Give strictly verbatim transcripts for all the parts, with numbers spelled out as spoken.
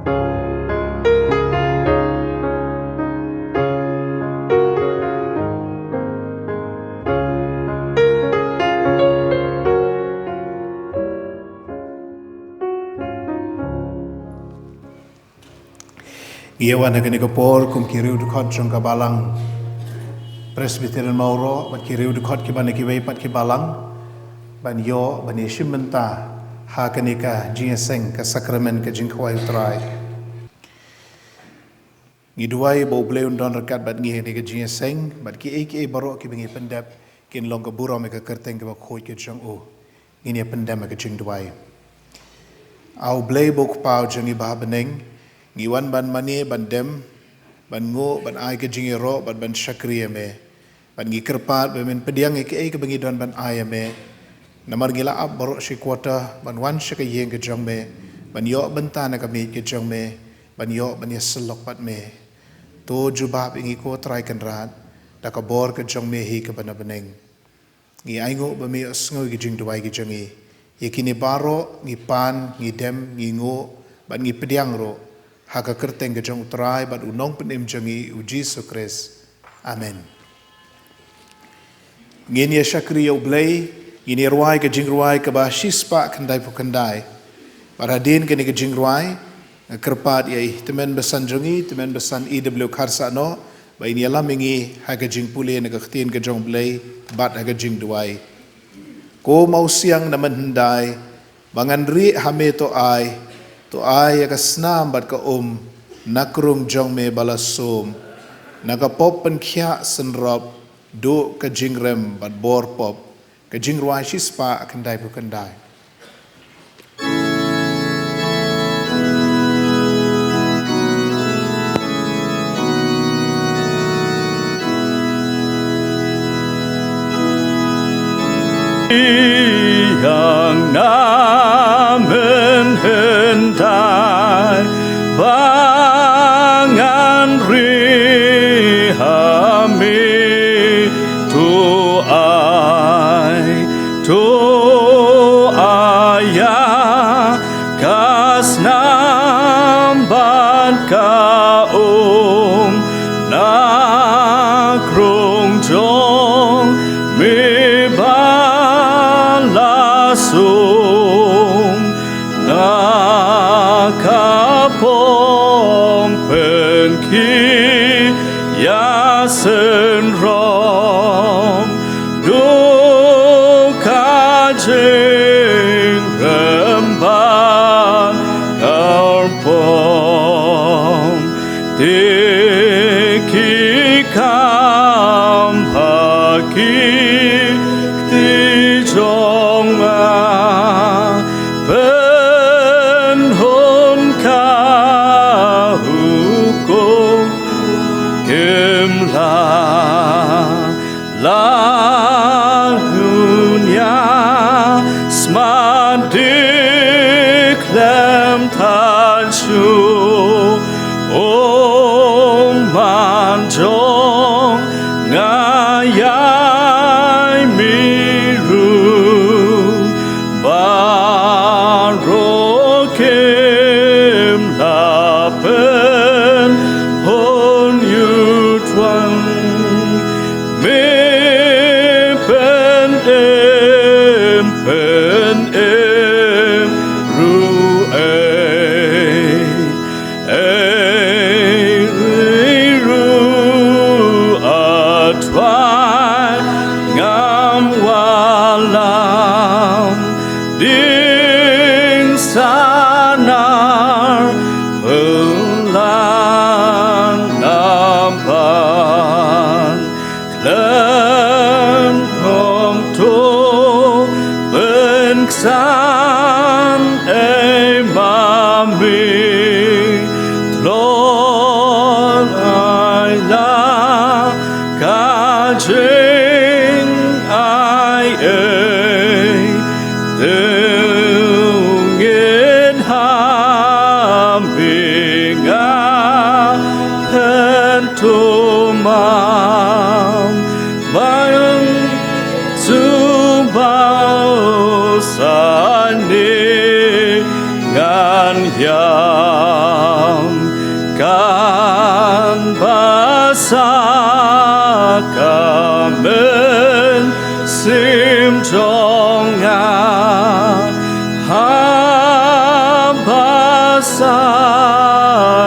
Ngi ïa wan ha kane ka por kum ki riew dkhot jong ka balang Presbyterian Mawroh bad ki riew dkhot kiba na kiwei pat ki balang ban ïoh ban ïashim bynta ha kane ka jingïaseng ka sakramen ka jingkhawai U Trai. Ngi duwai ba U Blei un don ryngkat bad ngi ha kane ka jingïaseng bad kiei kiei baroh kiba ngi pyndep kin long ka burom ïa ka kyrteng kaba khuid ka jong U. Ngin ïa pyndem ha ka jingduwai. A U Blei ba U Kpa jong ngi ba ha bneng, ngi wan ban mane ban dem ban nguh ban ai ka jingïaroh bad ban shakri ïa Me. Bad ngi kyrpad ba Men pdiang ïa kiei kiba ngi don ban ai ïa Me. Namar ngi la ap baroh shi kwata ban wan sha ka ïing ka jong Me, ban ïoh bynta na ka miej ka jong Me, ban ïoh ban ïasyllok bad Me. To jubab ïa ngi ko Trai Kynrad da ka bor ka jong Me hi kaba na bneng. Ngi ainguh ba Me ïohsngew ïa ki jingduwai ki jong ngi. Ïa kine baroh ngi pan, ngi dem, ngi nguh bad ngi pdiang ruh ha ka kyrteng ka jong U Trai bad U Nongpynim jong ngi U Jisu Khrist. Amen. Ngin ïa shakri ïa U Blei, ngin ïa rwai ka jingrwai kaba shispah khyndai phew khyndai. Bad hadien kane ka jingrwai, nga kyrpad ïa i tymmen basan jong ngi, tymmen basan E W Kharsahnoh, ba in ïalam ïa ngi ha ka jingpule na ka ktien ka jong U Blei bad ha ka jingduwai. Ko Mawsiang na mynhyndai, ba ngan rieh ha Me to ai, to ai ïa ka snam bad ka um na ka rung jong Me ba la sum. Na ka pop pynkhiah synrop, duh ka jingrem bad bor pop. Ka jingrwai shispah khyndai phew khyndai. Ïa nga mynhyndai ba ngan rieh ha Me, to ai, to ai ïa ka snam bad ka um na ka rung jong Me ba la sum. Na ka pop pynkhiah synrop, duh ka jingrem bad ka pop. Te ki kam ha ki kti jong nga, pynhun ka hukum, kim la lah hun ïa smat, ïa khlem than shuh. O Man jong nga, ïa Me ruh baroh kim lah pynhun ïa u tuan. Me pynim, pynim ruh ei ei.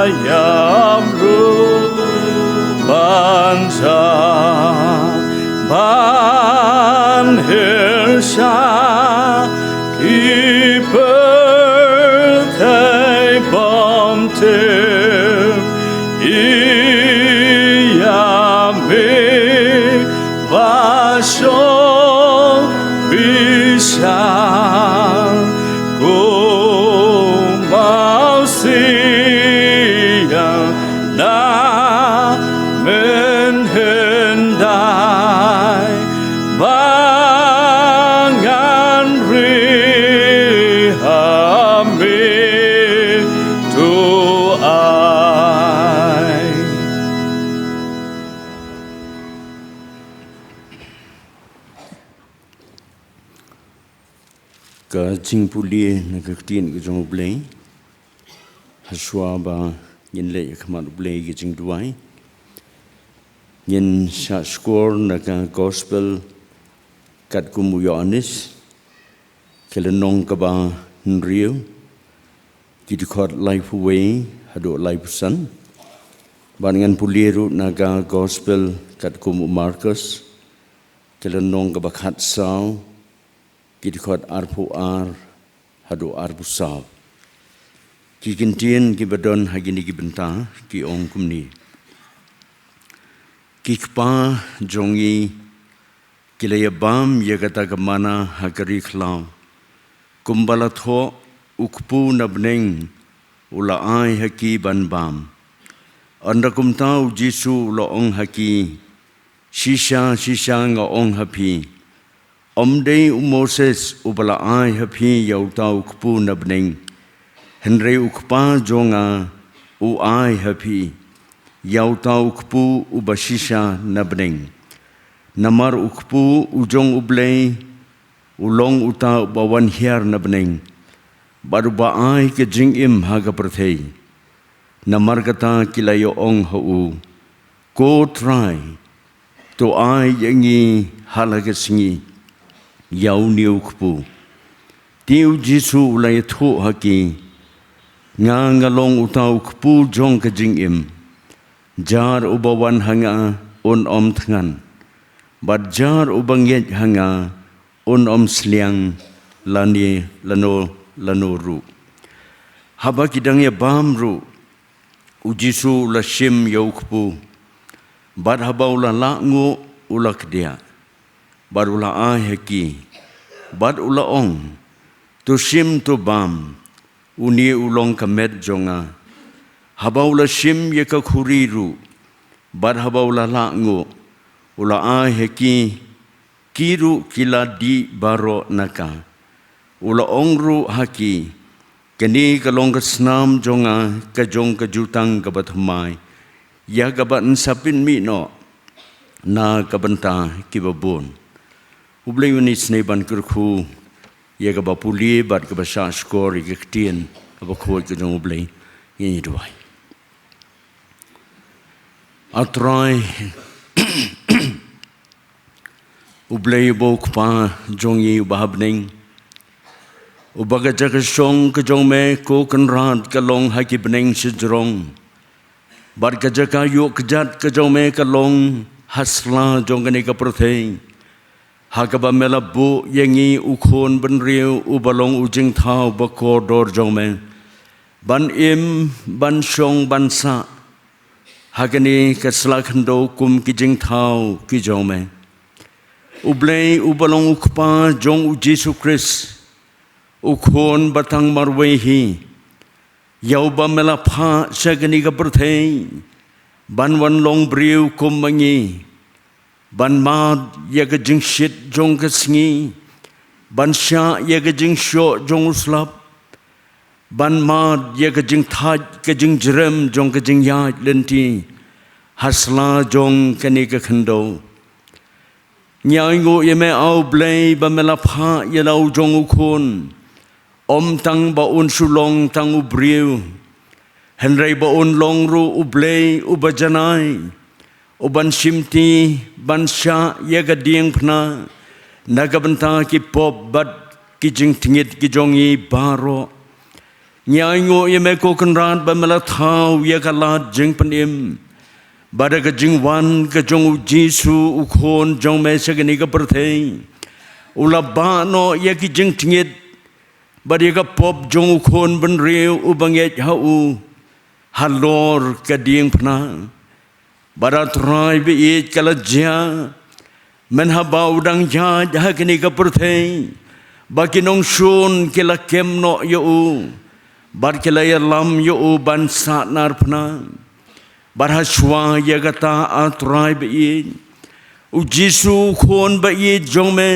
Ayam ruh ban sa ban hirsha ki pyrthei bym tip ïa me ba shong bishar. Kum u syiar na mynhyndai ba ngan ri ha me to ai. Ka jingpule na ka ktien ka jong U Blei. Hashwa ba ngin leit ha khmat U Blei ka jingduwai, ngin shah shkor na ka gospel katkum u Ïoannis, ka lynnong kaba hynriew, ki dkhot laiphew wei haduh laiphew san. Bad ngan pule ruh na ka gospel katkum u Markos, ka lynnong kaba khatsaw, ki dkhot arphew ar haduh arphew saw. Ki kyntien kiba don ha kine ki bynta ki ong kumne: Ki kpa jong ngi ki la ïa bam ïa kata ka manna ha ka ri khlaw, kumba la thoh u kpu na bneng u la ai ha ki ban bam. Ynda kumta u Jisu u la ong ha ki, shisha shisha nga ong ha phi, ym dei u Moses uba la ai ha phi ïa uta u kpu na bneng, hynrei u Kpa jong nga u ai ha phi ïa uta u kpu uba shisha na bneng. Namar u kpu u jong U Blei u long uta uba wan hiar na bneng, bad uba ai ka jingim ha ka pyrthei. Namar kata ki la ïa ong ha u, ko Trai, to ai ïa ngi ha la ka sngi ïa une u kpu. Te u Jisu u la ïathuh ha ki, nga nga long uta u kpu jong ka jingim. Jar uba wan ha nga un ym thngan, bad jar uba ngeit ha nga un ym sliang lane lano lano ruh. Haba ki dang ïa bam ruh, u Jisu u la shim ïa u kpu, bad haba u la lah nguh u la kdiah, bad u la ai ha ki, bad u la ong, to shim to bam, une u long ka met jong nga. Haba u la shim ïa ka khuri ruh, bad haba u la lah nguh u la ai ha ki, ki ruh ki la dih baroh na ka. U la ong ruh ha ki, kane ka long ka snam jong nga ka jong ka jutang kaba thymmai, ïa kaba yn sa pynmih noh na ka bynta kiba bun. U Blei un isynei ban kyrkhu ïa kaba pule bad kaba shah shkor ïa ka ktien kaba khuid ka jong U Blei. Ngin ïa duwai. A Trai, U Blei uba u Kpa jong ngi uba ha bneng, uba ka jaka shong ka jong me ko Kynrad ka long ha ki bneng shajrong, bad ka jaka ïuh kjat ka jong me ka long ha sla jong kane ka pyrthei, ha kaba me la buh ïa ngi u khun bynriew uba long u jingthaw ba kordor jong me, ban im, ban shong, ban sah ha kane ka sla khyndew kum ki jingthaw ki jong me. U Blei uba long u Kpa jong u Jisu Khrist, u Khun ba tang marwei hi, ïa uba me la phah sha kane ka pyrthei ban wan long briew kum ma ngi, ban mad ïa ka jingshit jong ka sngi, ban shah ïa ka jingshoh jong u slap, ban mad ïa ka jingthait ka jingjrem jong ka jingïaid lynti ha sla jong kane ka khyndew. Ngi ainguh ïa me, A U Blei, ba me la phah ïa la u jong u Khun, ym tang ba un shu long tang u briew, hynrei ba un long ruh U Blei uba janai, uban shimti ban shah ïa ka diengphna na ka bynta ki pop bad ki jingtngit ki jong ngi baroh. Ngi ainguh ïa me ko Kynrad ba me la thaw ïa ka lad jingpynim, ba da ka jingwan ka jong u Jisu u Khun jong me sha kane ka pyrthei, u la bah noh ïa ki jingtngit bad ïa ka pop jong u khun bynriew uba ngeit ha u halor ka diengphna. Bad A Trai ba ïeit, ka la jia mynhaba u dang ïaid ha kane ka pyrthei ba ki nongshun ki la kem noh ïa u bad ki la ïalam ïa u ban sahnarphna. Bad ha shuwa ïa kata, A Trai ba ïeit, u Jisu u Khun ba ïeit jong me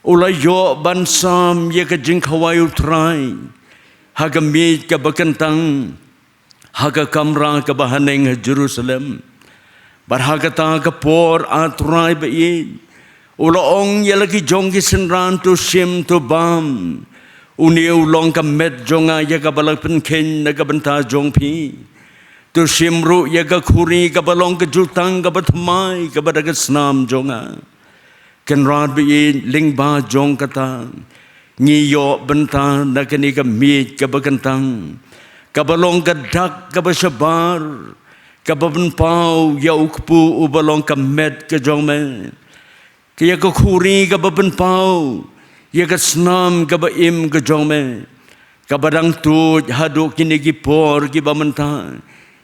u la ïoh ban sam ïa ka jingkhawai U Trai ha ka miej kaba kyntang, ha ka kamra kaba haneng ha Jerusalem. Bad ha kata ka por, A Trai ba ïeit, u la ong ïa la ki jong ki synran, to shim, to bam. Une u long ka met jong nga ïa kaba la pynkheiñ na ka bynta jong phi. To shim ruh ïa ka khuri kaba long ka jutang kaba thymmai kaba da ka snam jong nga. Kynrad ba ïeit, lyngba jong kata ngi ïoh bynta na kane ka miej kaba kyntang, kaba long ka dak kaba shabar, kaba pynpaw ïa u kpu uba long ka met ka jong me, ka ïa ka khuri kaba pynpaw ïa ka snam kaba im ka jong me, kaba dang tuid haduh kine ki por kiba mynta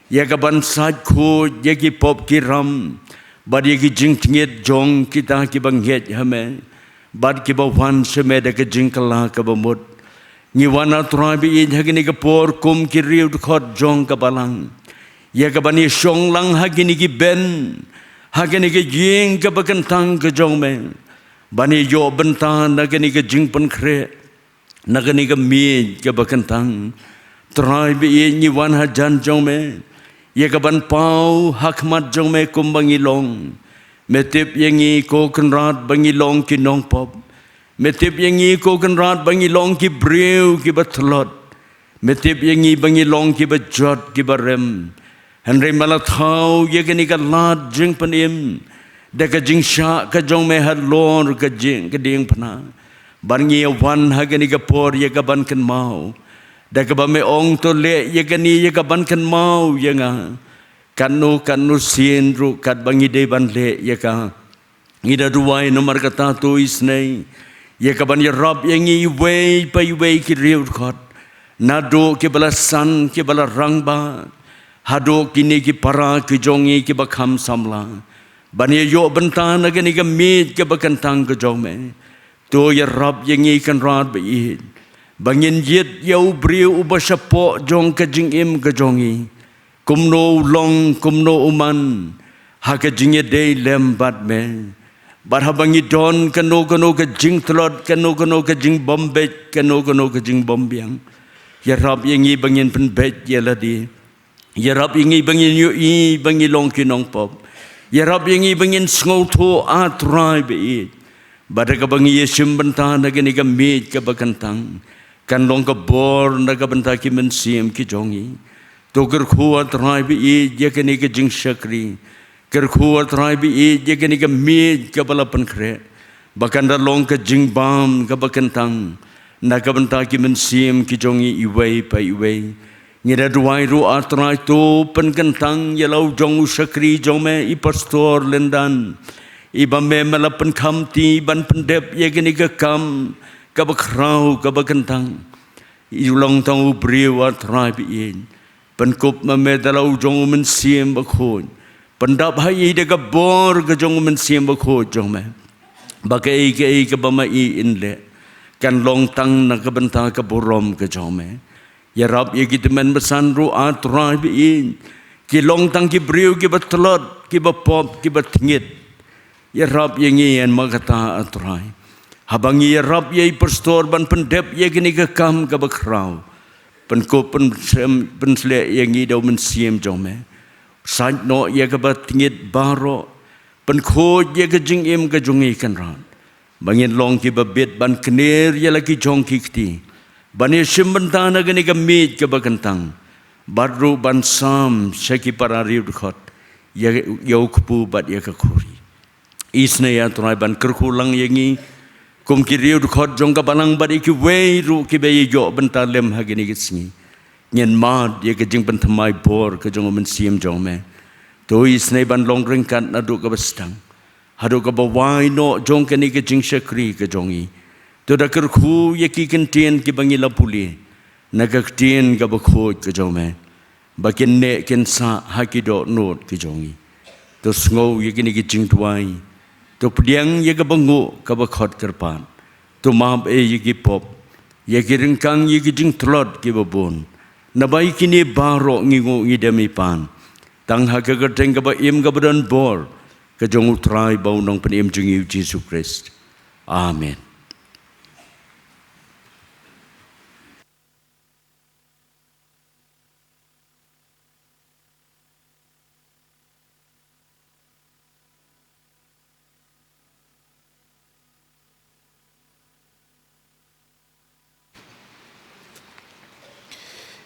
ïa kaban sait khuid ïa ki pop ki ram bad ïa ki jingtngit jong kita kiba ngeit ha me bad kiba wan sha me da ka jingkylla kaba mut. Ngi wan, A Trai ba ïeit, ha kane ka por kum ki riew dkhot jong ka balang, ïa kaban ïashong lang ha kine ki ben, ha kane ka ïing kaba kyntang ka jong me, ban ïoh bynta na kane ka jingpynkhreh na kane ka miej kaba kyntang. Trai ba ïeit, ngi wan hajan jong me ïa kaban paw ha khmat jong me kumba ngi long. Me tip ïa ngi ko Kynrad ba ngi long ki nongpop. Me tip ïa ngi ko Kynrad ba ngi long ki briew kiba tlot. Me tip ïa ngi ba ngi long kiba jot kiba rem. Hynrei me la thaw ïa kane ka lad jingpynim da ka jingshah ka jong me halor ka jing ka diengphna. Bad ngi ïa wan ha kane ka por ïa kaban kynmaw, da kaba me ong, to leh ïa kane ïa kaban kynmaw ïa nga. Katno katno sien ruh katba ngi dei ban leh ïa ka, ngi da duwai namar kata, to isynei ïa kaban ïarap ïa ngi iwei pa iwei ki riew dkhot, naduh kiba la san, kiba la rangbah, haduh kine ki para ki jong ngi kiba kham samla, ban ïa ïoh bynta na kane ka miej kaba kyntang ka jong me. To ïarap ïa ngi Kynrad ba ïeit, ba ngin ïit ïa u briew uba shapoh jong ka jingim ka jong ngi, kumno u long, kumno u man ha ka jingïadei lem bad me. Bad haba ngi don kano kano ka jingtlot, kano kano ka jingbym beit, kano kano ka jingbym biang, ïarap ïa ngi ba ngin pynbeit ïa lade. Ïarap ïa ngi ba ngin ïohi ba ngi long ki nongpop. Ïarap ïa ngi ba ngin sngewthuh, A Trai ba ïeit, ba da kaba ngi ïashim bynta na kane ka miej kaba kyntang, kan long ka bor na ka bynta ki mynsiem ki jong ngi. To kyrkhu, A Trai ba ïeit, ïa kane ka jingshakri. Kyrkhu, A Trai ba ïeit, ïa kane ka miej kaba la pynkhreh, ba kan da long ka jingbam kaba kyntang na ka bynta ki mynsiem ki jong ngi iwei pa iwei. Ngi da duwai ruh, A Trai, to pynkyntang ïa la u jong u shakri jong me, i Pastor Lyndan, iba me, me la pynkham ti ban pyndep ïa kane ka kam kaba khraw kaba kyntang. I long tang u briew, A Trai ba ïeit. Pynkup ma me da la u jong u Mynsiem Bakhuid. Pyndap ha i da ka bor ka jong u Mynsiem Bakhuid jong me, ba kaei kaei kaba ma i in leh, kan long tang na ka bynta ka burom ka jong me. Ïarap ïa ki tymmen basan ruh, A Trai ba ïeit, ki long tang ki briew kiba tlot, kiba pop, kiba tngit. Ïarap ïa ngi, ïa ma kata, A Trai, haba ngi ïarap ïa i Pastor ban pyndep ïa kane ka kam kaba khraw, pynkup, pynsem, pynsleh ïa ngi da u Mynsiem jong me. Sait noh ïa kaba tngit baroh. Pynkhuid ïa ka jingim ka jong ngi, Kynrad, ba ngin long kiba bit ban kner ïa la ki jong ki kti, ban ïashim bynta na kane ka miej kaba kyntang, bad ruh ban sam sha ki para riew dkhot ïa, ïa u kpu bad ïa ka khuri. Isynei, A Trai, ban kyrkhu lang ïa ngi Kum ki riew dkhot jong ka balang bad ïa kiwei ruh kiba ïa ïoh bynta lem ha kine ki sngi, ngin mad ïa ka jingpynthymmai bor ka jong u Mynsiem jong me. To isynei ban long ryngkat naduh kaba sdang haduh kaba wai noh jong kane ka jingshakri ka jong i. To da kyrkhu ïa ki kyntien kiba ngi la pule na ka ktien kaba khuid ka jong me, ba kin neh kin sah ha ki dohnud ki jong i. To sngew ïa kine ki jingduwai. To pdiang ïa kaba nguh kaba khot kyrpad. To map ei ïa ki pop, ïa ki ryngkang, ïa ki jingtlot kiba bun. Naba ïa kine baroh ngi nguh ngi dem i pan tang ha ka kyrteng kaba im kaba don bor ka jong u Trai bad u Nongpynim jong ngi u Jisu Khrist. Amen.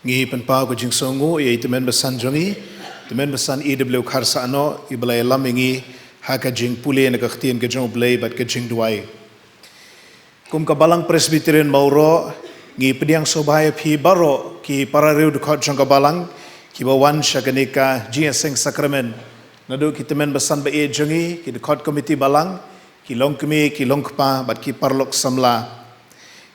Ngi pynpaw ka jingsngewnguh ïa i tymmen basan jong ngi, tymmen basan E W Kharsah noh, iba la ïalam ïa ngi ha ka jingpule na ka ktien ka jong U Blei bad ka jingduwai. Kum ka Balang Presbyterian Mawroh, ngi pdiang sngewbha ïa phi baroh ki para riew dkhot jong ka balang kiba wan sha kane ka jingïaseng sakramen, naduh ki tymmen basan ba ïeit jong ngi, ki dkhot komiti balang, ki longkmie, ki longkpa bad ki paralok samla.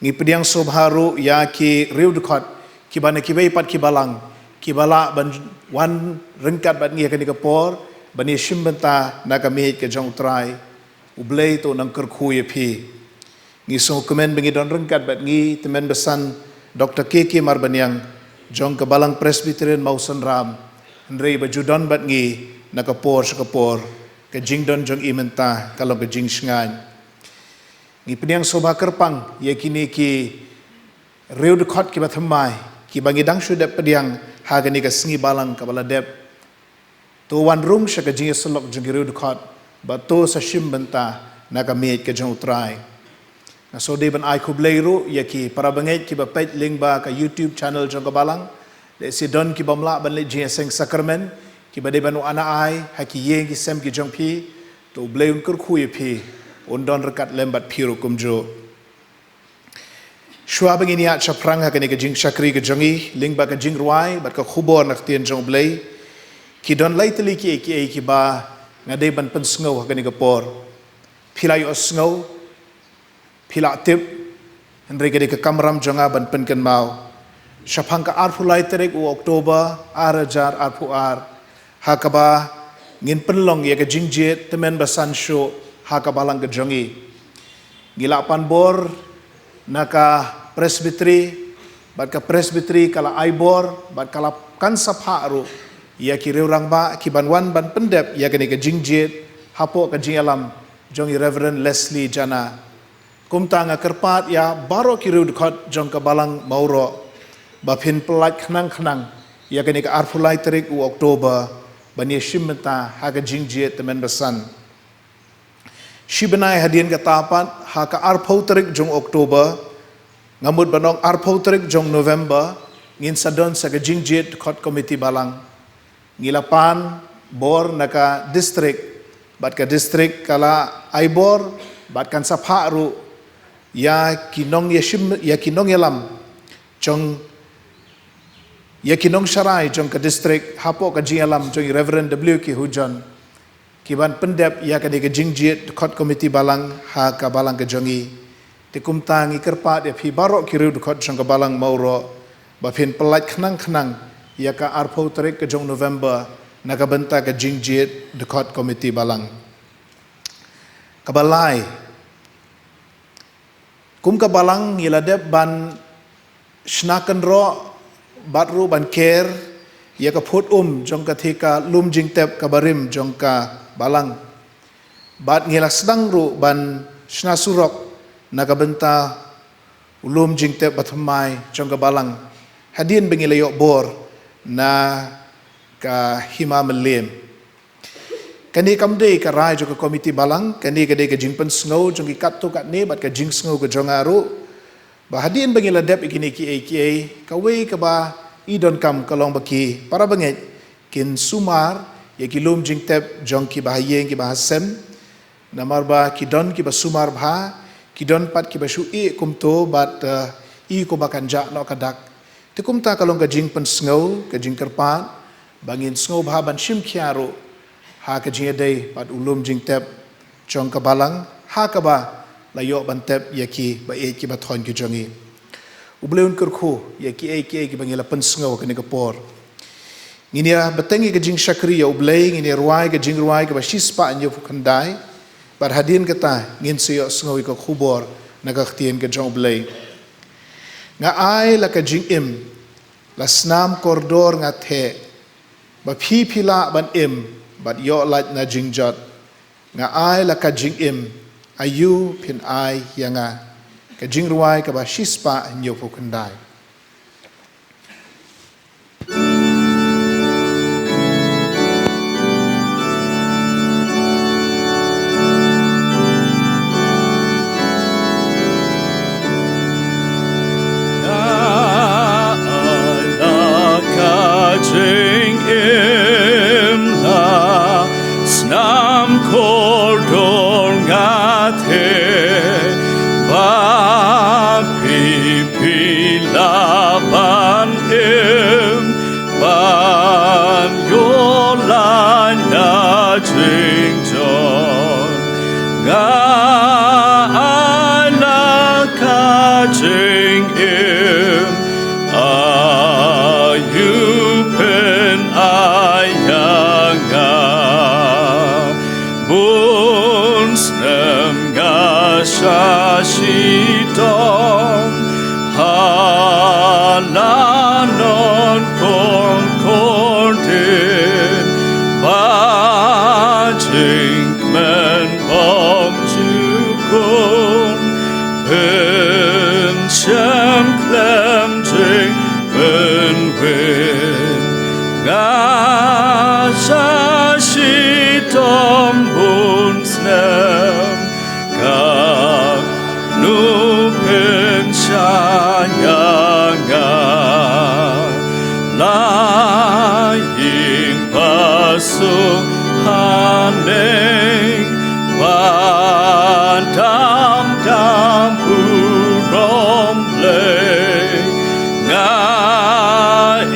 Ngi pdiang sngewbha ruh ïa ki riew dkhot kiba na kiwei pat ki balang kiba lah ban wan ryngkat bad ngi ha kane ka por ban ïashim bynta na ka miej ka jong U Trai. U Blei to nang kyrkhu ïa phi. Ngi sngewkmen ba ngi don ryngkat bad ngi tymmen basan Doktor K K Marbaniang jong ka Balang Presbyterian Mawsynram, hynrei ba ju don bad ngi na ka por sha ka por. Ka jingdon jong i mynta ka long ka jingshngaiñ. Ngi pdiang sngewbha kyrpang ïa kine ki riew dkhot kiba thymmai kiba ngi dang shu dep pdiang ha kane ka sngi balang kaba la dep. To wan rung sha ka jingïasyllok jong ki riew dkhot bad to sa shim bynta na ka miej ka jong U Trai. Nga sngewdei ban ai khublei ruh ïa ki para bangeit kiba peit lyngba ka YouTube channel jong ka balang. Lehse don ki bym lah ban leit jingïaseng sakramen, kiba dei ban wanrah ai ha ki ïing ki sem ki jong phi. To U Blei un kyrkhu ïa phi, un don ryngkat lem bad phi ruh kumjuh. Shuwa ba ngin ïaid shaphrang ha kane ka jingshakri ka jong ngi lyngba ka jingrwai bad ka khubor na ka ktien jong U Blei, ki don lai tylli kiei kiei kiba nga dei ban pynsngew ha kane ka por. Phi la ïohsngew, phi la tip, hynrei ka dei ka kamram jong nga ban pynkynmaw. Shaphang ka arphew lai tarik u October ar hajar arphew ar, ha kaba ngin pynlong ïa ka jingjied tymmen basan shuh ha ka balang ka jong ngi, ngi la pan bor na ka Presbytery, bad ka Presbytery ka la ai bor bad ka la kan sa phah ruh ïa ki riew rangbah ki ban wan ban pyndep ïa kane ka jingjied hapoh ka jingïalam jong i Reverend Leslie Jana. Kumta nga kyrpad ïa baroh ki riew dkhot jong ka balang Mawroh ba phin pyllait khnang khnang ïa kane ka arphew lai tarik u October ban ïashim bynta ha ka jingjied tymmen basan. Shi bnai hadien kata pat, ha ka arphew tarik jong October, nga mut ban ong arphew tarik jong November, ngin sa don sa ka jingjied dkhot komiti balang. Ngi la pan bor na ka distrik, bad ka distrik ka la ai bor bad kan sa phah ruh ïa ki nongïashim, ïa ki nongïalam jong, ïa ki nongsharai jong ka distrik hapoh ka jingïalam jong i Reverend W K Hoojon, ki ban pyndep ïa kane ka jingjied dkhot komiti balang ha ka balang ka jong ngi. Te kumta ngi kyrpad ïa phi baroh ki riew dkhot jong ka balang Mawroh ba phin pyllait khnang khnang ïa ka arphew tarik ka jong November na ka bynta ka jingjied dkhot komiti balang. Kaba lai, kum ka balang ngi la dep ban shna kynroh bad ruh ban ker ïa ka phut um jong ka thika lum jingtep kaba rim jong ka balang. Bad ngi la sdang ruh ban shna surok na ka bynta u lum jingtep ba thymmai jong ka balang, hadien ba ngi la ïoh bor na ka hima mylliem. Kane kam dei ka rai jong ka komiti balang, kane ka dei ka jingpynsngew jong ki katto katne bad ka jingsngew ka jong nga ruh. Ba hadien ba ngi la dep ïa kine kiei kiei, kawei kaba i donkam ka long ba ki para bangeit kin sumar ïa ki lum jingtep jong kiba ha ïing kiba ha sem. Namar ba ki don kiba sumar bha, Ki don pat kiba shu ïeh kumto bad, eh, i kumba kan jah noh ka dak. Te kumta ka long ka jingpynsngew, ka jingkyrpad ba ngin sngewbha ban shim khia ruh ha ka jingïadei bad u lum jingtep jong ka balang, ha kaba la ïoh ban tep ïa ki ba ïeit kiba thoiñ ki jong ngi. U Blei un kyrkhu ïa kiei kiei kiba ngi la pynsngew ha kane ka por. Ngin ïa bteng ïa ka jingshakri ïa U Blei, ngin ïa rwai ka jingrwai kaba shispah hynñiewphew khyndai. Bad hadien kata ngin sa ïohsngew ïa ka khubor na ka ktien ka jong U Blei. Nga ai la ka jingim, la snam kordor nga theh, ba phi phi lah ban im bad ïoh lait na jingjot. Nga ai la ka jingim, aïu phin ai ïa nga? Ka jingrwai kaba shispah hynñiewphew khyndai. Nga ai la ka jingim, la snam kordor nga theh, ba phi phi lah ban im ban ïoh lait na jingjot. Nga ai la ka jingim, aïu phin ai ïa nga? Bun snem nga sha shitom ha la non kong kordit, ba jingkmen bymjukut phin shem khlem jingpynwit. Nga sha shitom bun snem, katno phin shah ïa nga? La ïing ba suk haneng, ba dam dam burom Blei, nga i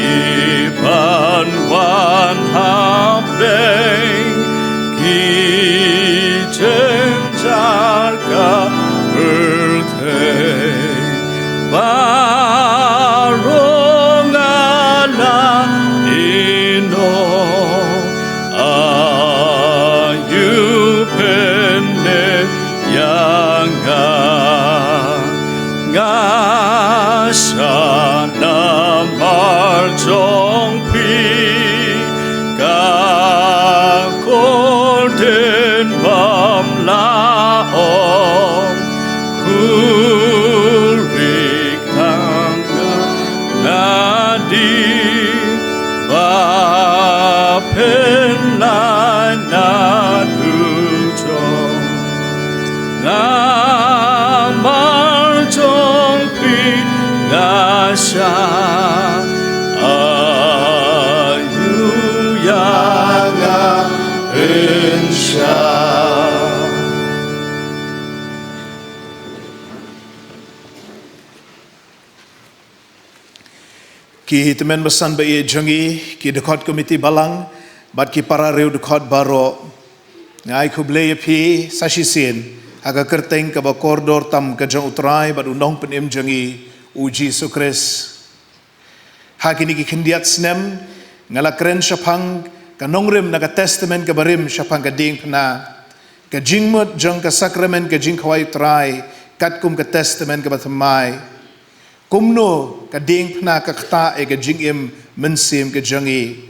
ban wan hapdeng ki jynjar ka pyrthei. Baroh nga la ïehnoh, aïu phin leh ïa nga? Nga shah namar jong phi, ka kordit bym lah ong, khulriek tang nga, nga dei ba phin lait na dujok. Namar jong phi nga shah, aïu ïa nga phin shah? Ki tymmen basan ba ïeit jong ngi, ki dkhot komiti balang bad ki para riewdkhot baroh, nga ai khublei ïa phi sa shisien ha ka kyrteng kaba kordor tam ka jong U Trai bad U Nongpynim jong ngi, U Jisu Khrist. Ha kine ki khyndiat snem nga la kren shaphang ka nongrim na ka Testament kaba rim, shaphang ka diengphna, ka jingmut jong ka sakramen ka jingkhawai U Trai katkum ka Testament kaba thymmai. Kumno ka diengphna ka ktah ïa ka jingim mynsiem ka jong ngi.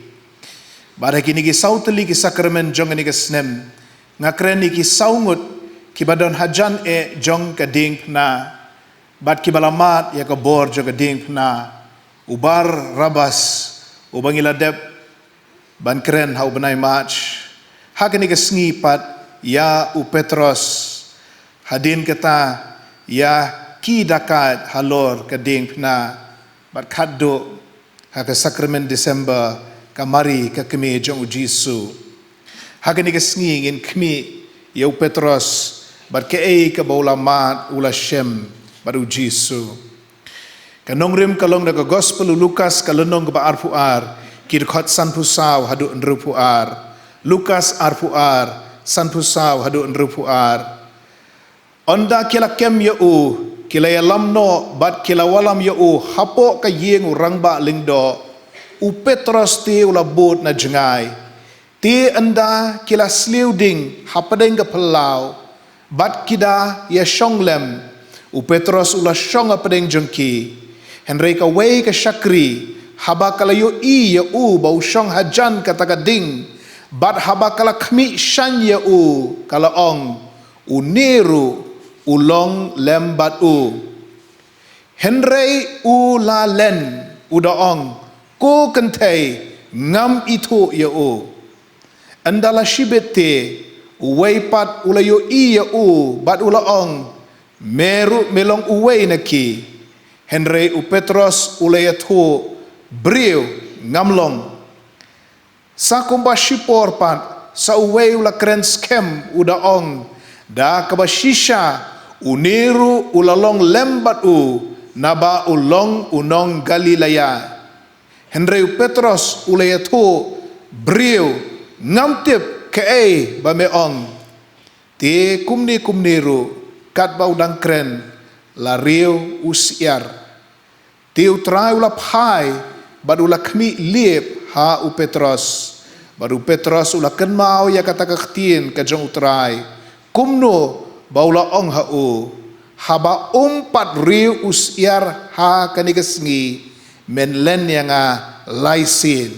Bad ha kine ki saw tylli ki sakramen jong kane ka snem, nga kren ïa ki saw ngut kiba don hajan eh jong ka diengphna, bad kiba la mad ïa ka bor jong ka diengphna. U Barabas, uba ngi la dep ban kren ha u bnai March. Ha kane ka sngi pat ïa u Petros. Hadien kata ïa ki dakaid halor ka diengphna. Bad khatduh ha ka sakramen Disember, ka Mari ka kmie jong U Jisu. Ha kane ka sngi ngin khmih ïa u Petros bad kaei kaba u la mad u la shem bad u Jisu. Ka nongrim ka long na ka Gospel u Lukas ka lynnong kaba arphew ar, ki dkhot sanphew saw haduh hynriewphew ar. Lukas arphew ar, sanphew saw haduh hynriewphew ar. Ynda ki la kem ïa u, ki la ïalam noh bad ki la wallam ïa u hapoh ka ïing u rangbah lyngdoh. U Petros te u la bud na jngai. Te ynda ki la sliew ding hapdeng ka phyllaw bad ki da ïashong lem, u Petros u la shong hapdeng jong ki. Hynrei kawei ka shakri, haba ka la ïohi ïa u ba u shong hajan kata ka ding, bad haba ka la khmih shane ïa u, ka la ong, "Une ruh u long lem bad u." Hynrei u la len, u da ong, "Ko kynthei, ngam ithuh ïa u." Ynda la shibit te, uwei pat u la ïohi ïa u bad u la ong, "Me ruh me long uwei na ki." Hynrei u Petros u la ïathuh, "Briew, ngam long." Sa kumba shipor pat, sa uwei u la kren skhem, u da ong, "Da kaba shisha, une ruh u la long lem bad u, naba u long u nong Galilea." Hynrei u Petros u la ïathuh, "Briew, ngam tip kaei ba me ong." Te kumne kumne ruh, katba u dang kren, la riew u syiar. Te u Trai u la phai, bad u la khmih liep ha u Petros. Bad u Petros u la kynmaw ïa kata ka ktien ka jong u Trai, kumno ba u la ong ha u, "Haba um pat riew u syiar ha kane ka sngi, men len ïa nga lai sien."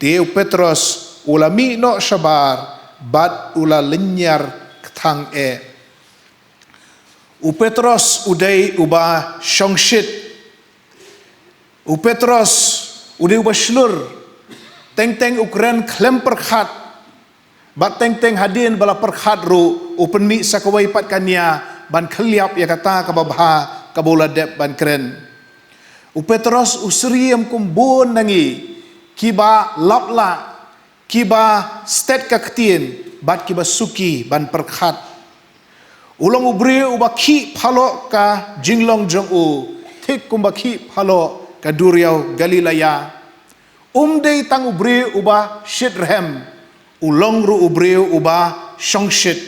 Te u Petros u la mih noh shabar, bad u la lynñiar kthang eh. U Petros u dei uba shongshit. U Petros u dei uba shlur. Teng teng u kren khlem pyrkhat. Bad teng teng hadien ba la pyrkhat ruh, u pynmih sa kawei pat ka nia ban khylliap ïa kata kaba bha kaba u la dep ban kren. U Petros u syriem kum bun na ngi, kiba lap lah, kiba stet ka ktien, bad kiba suki ban pyrkhat. U long u briew uba khih phaloh ka jinglong jong u, thik kumba khih phaloh ka duriaw Galilea. Um dei tang u briew uba shitrhem, u long ruh u briew uba shongshit.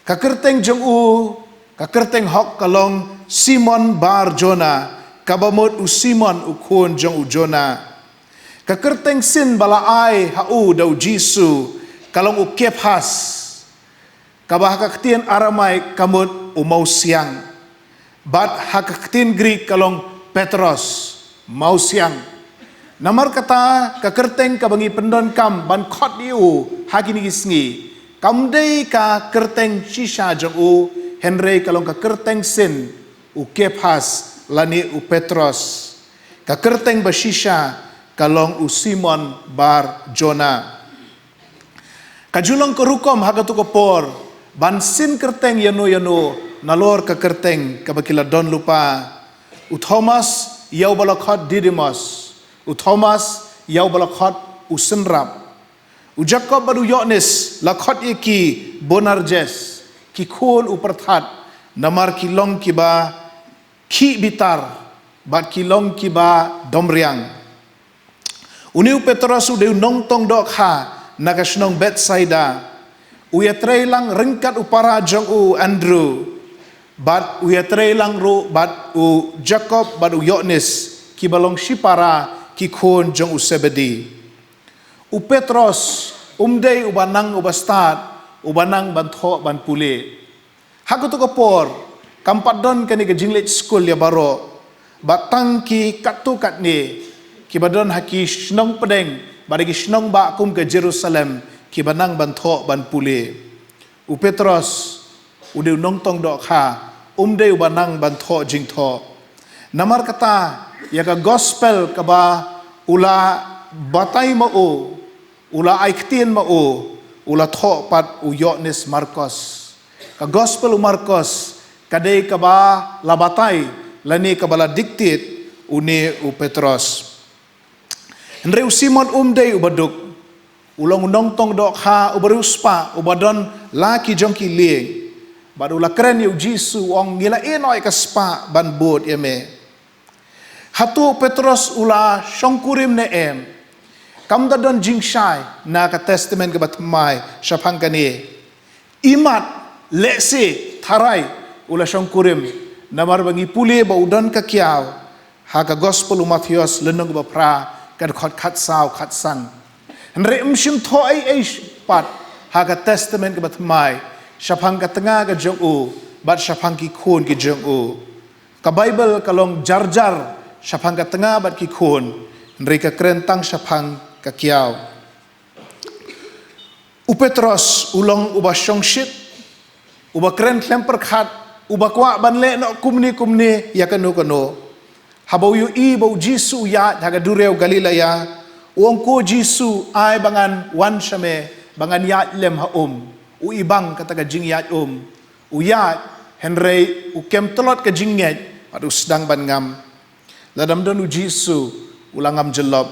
Ka kyrteng jong u, ka kyrteng hok ka long Simon Bar Jona, kaba mut u Simon u khun jong u Jona. Ka kyrteng sin ba la ai ha u da u Jisu, ka long u Kephas, kaba ha ka ktien Aramaik ka mut u mawsiang. Bad ha ka ktien Grik ka long Petros, mawsiang. Namar kata ka kyrteng kaba ngi pyndonkam ban khot ïa u ha kine ki sngi, kam dei ka kyrteng shisha jong u, hynrei ka long ka kyrteng sin, u Kephas lane u Petros. Ka kyrteng ba shisha ka long u Simon Bar Jona. Ka ju long ka rukom ha katu ka por ban sin kyrteng ïano ïano nalor ka kyrteng kaba ki la don lypa. U Thomas ïa uba la khot Didymos, u Thomas ïa uba la khot u synrap. U Jakob bad u Ïoannis la khot ïa ki Boanerges, ki khun u pyrthat, namar ki long kiba khih bitar, bad ki long kiba domriang. Une u Petros u dei u nongtong dohkha na ka shnong Bethsaida. U ïatrei lang ryngkat u para jong u Andrew, bad u ïatrei lang ruh bad u Jakob bad u Ïoannis, kiba long shipara ki khun jong u Sebedi. U Petros um dei uba nang uba stad, uba nang ban thoh ban pule. Ha katu ka por, kam pat don kane ka jingleit skul ïa baroh, bad tang ki katto katne, kiba don ha ki shnong pdeng, bad ha ki shnong bah kum ka Jerusalem, kiba nang ban thoh ban pule. U Petros u dei u nongtong dohkha, um dei uba nang ban thoh jingthoh. Namar kata, ïa ka gospel kaba u la batai ma u, u la ai ktien ma u, u la thoh pat u Ïoannis Markos. Ka gospel u Markos ka dei kaba la batai, lane kaba la dictate une u Petros. Hynrei u Simon um dei uba duk. U long u nongtong dohkha uba riewspah, uba don la ki jong ki lieng. Bad u la kren ïa u Jisu, u ong, "Ngi la ïehnoh ïa ka spah ban bud ïa me." Hato u Petros u la shongkurim ne em? Kam da don jingshai na ka Testament kaba thymmai shaphang kane. Imat, lehse, tharai u la shongkurim, namar ba ngi pule ba u don ka kiaw ha ka Gospel u Mathaios lynnong kaba phra, ka dkhot khatsaw khatsan. Hynrei ym shim thoh ei ei pat ha ka Testament kaba thymmai shaphang ka tnga ka jong u bad shaphang ki khun ki jong u. Ka Baibl ka long jarjar shaphang ka tnga bad ki khun, hynrei ka kren tang shaphang ka kiaw. U Petros u long uba shongshit, uba kren khlem pyrkhat, uba kwah ban leh noh kumne kumne ïa kano kano. Haba u ïohi ba u Jisu u ïaid ha ka duriaw Galilea, u ong, "Ko Jisu, ai ba ngan wan sha me, ba ngan ïaid lem ha um." U ibang kata ka jingïaid um. U ïaid, hynrei u kem tlot ka jingngeit bad u sdang ban ngam. Lada ym don u Jisu, u la ngam jyllop.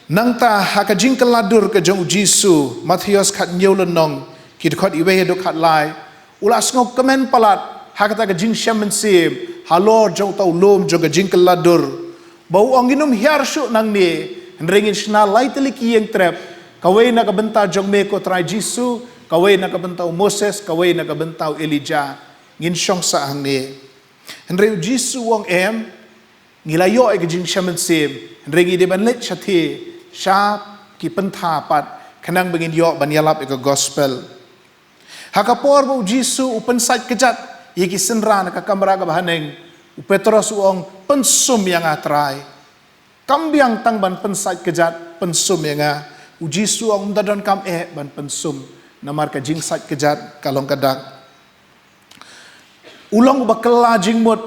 Nangta ha ka jingkylla dur ka jong u Jisu, Mathaios khathynñiew lynnong, ki dkhot iwei haduh khatlai, u la sngewkmen palat ha kata ka jingshem mynsiem halor jong uta u lum jong ka jingkylla dur, ba u ong, "Ngin ym hiar shuh nangne, hynrei ngin shna lai tylli ki ïing trep, kawei na ka bynta jong me ko Trai Jisu, kawei na ka bynta u Moses, kawei na ka bynta u Elijah. Ngin shong sah hangne." Hynrei u Jisu u ong, "Em, ngi la ïoh ïa ka jingshem mynsiem, hynrei ngi dei ban leit shathie sha ki pyntha pat, khnang ba ngin ïoh ban ïalap ïa ka Gospel." Ha ka por ba u Jisu u pynsait kjat ïa ki synran ha ka kamra kaba haneng, u Petros u ong, "Pynsum ïa nga Trai. Kam biang tang ban pynsait kjat, pynsum ïa nga." U Jisu u ong, "Ym da donkam eh ban pynsum, namar ka jingsait kjat ka long ka dak." U long uba kylla jingmut,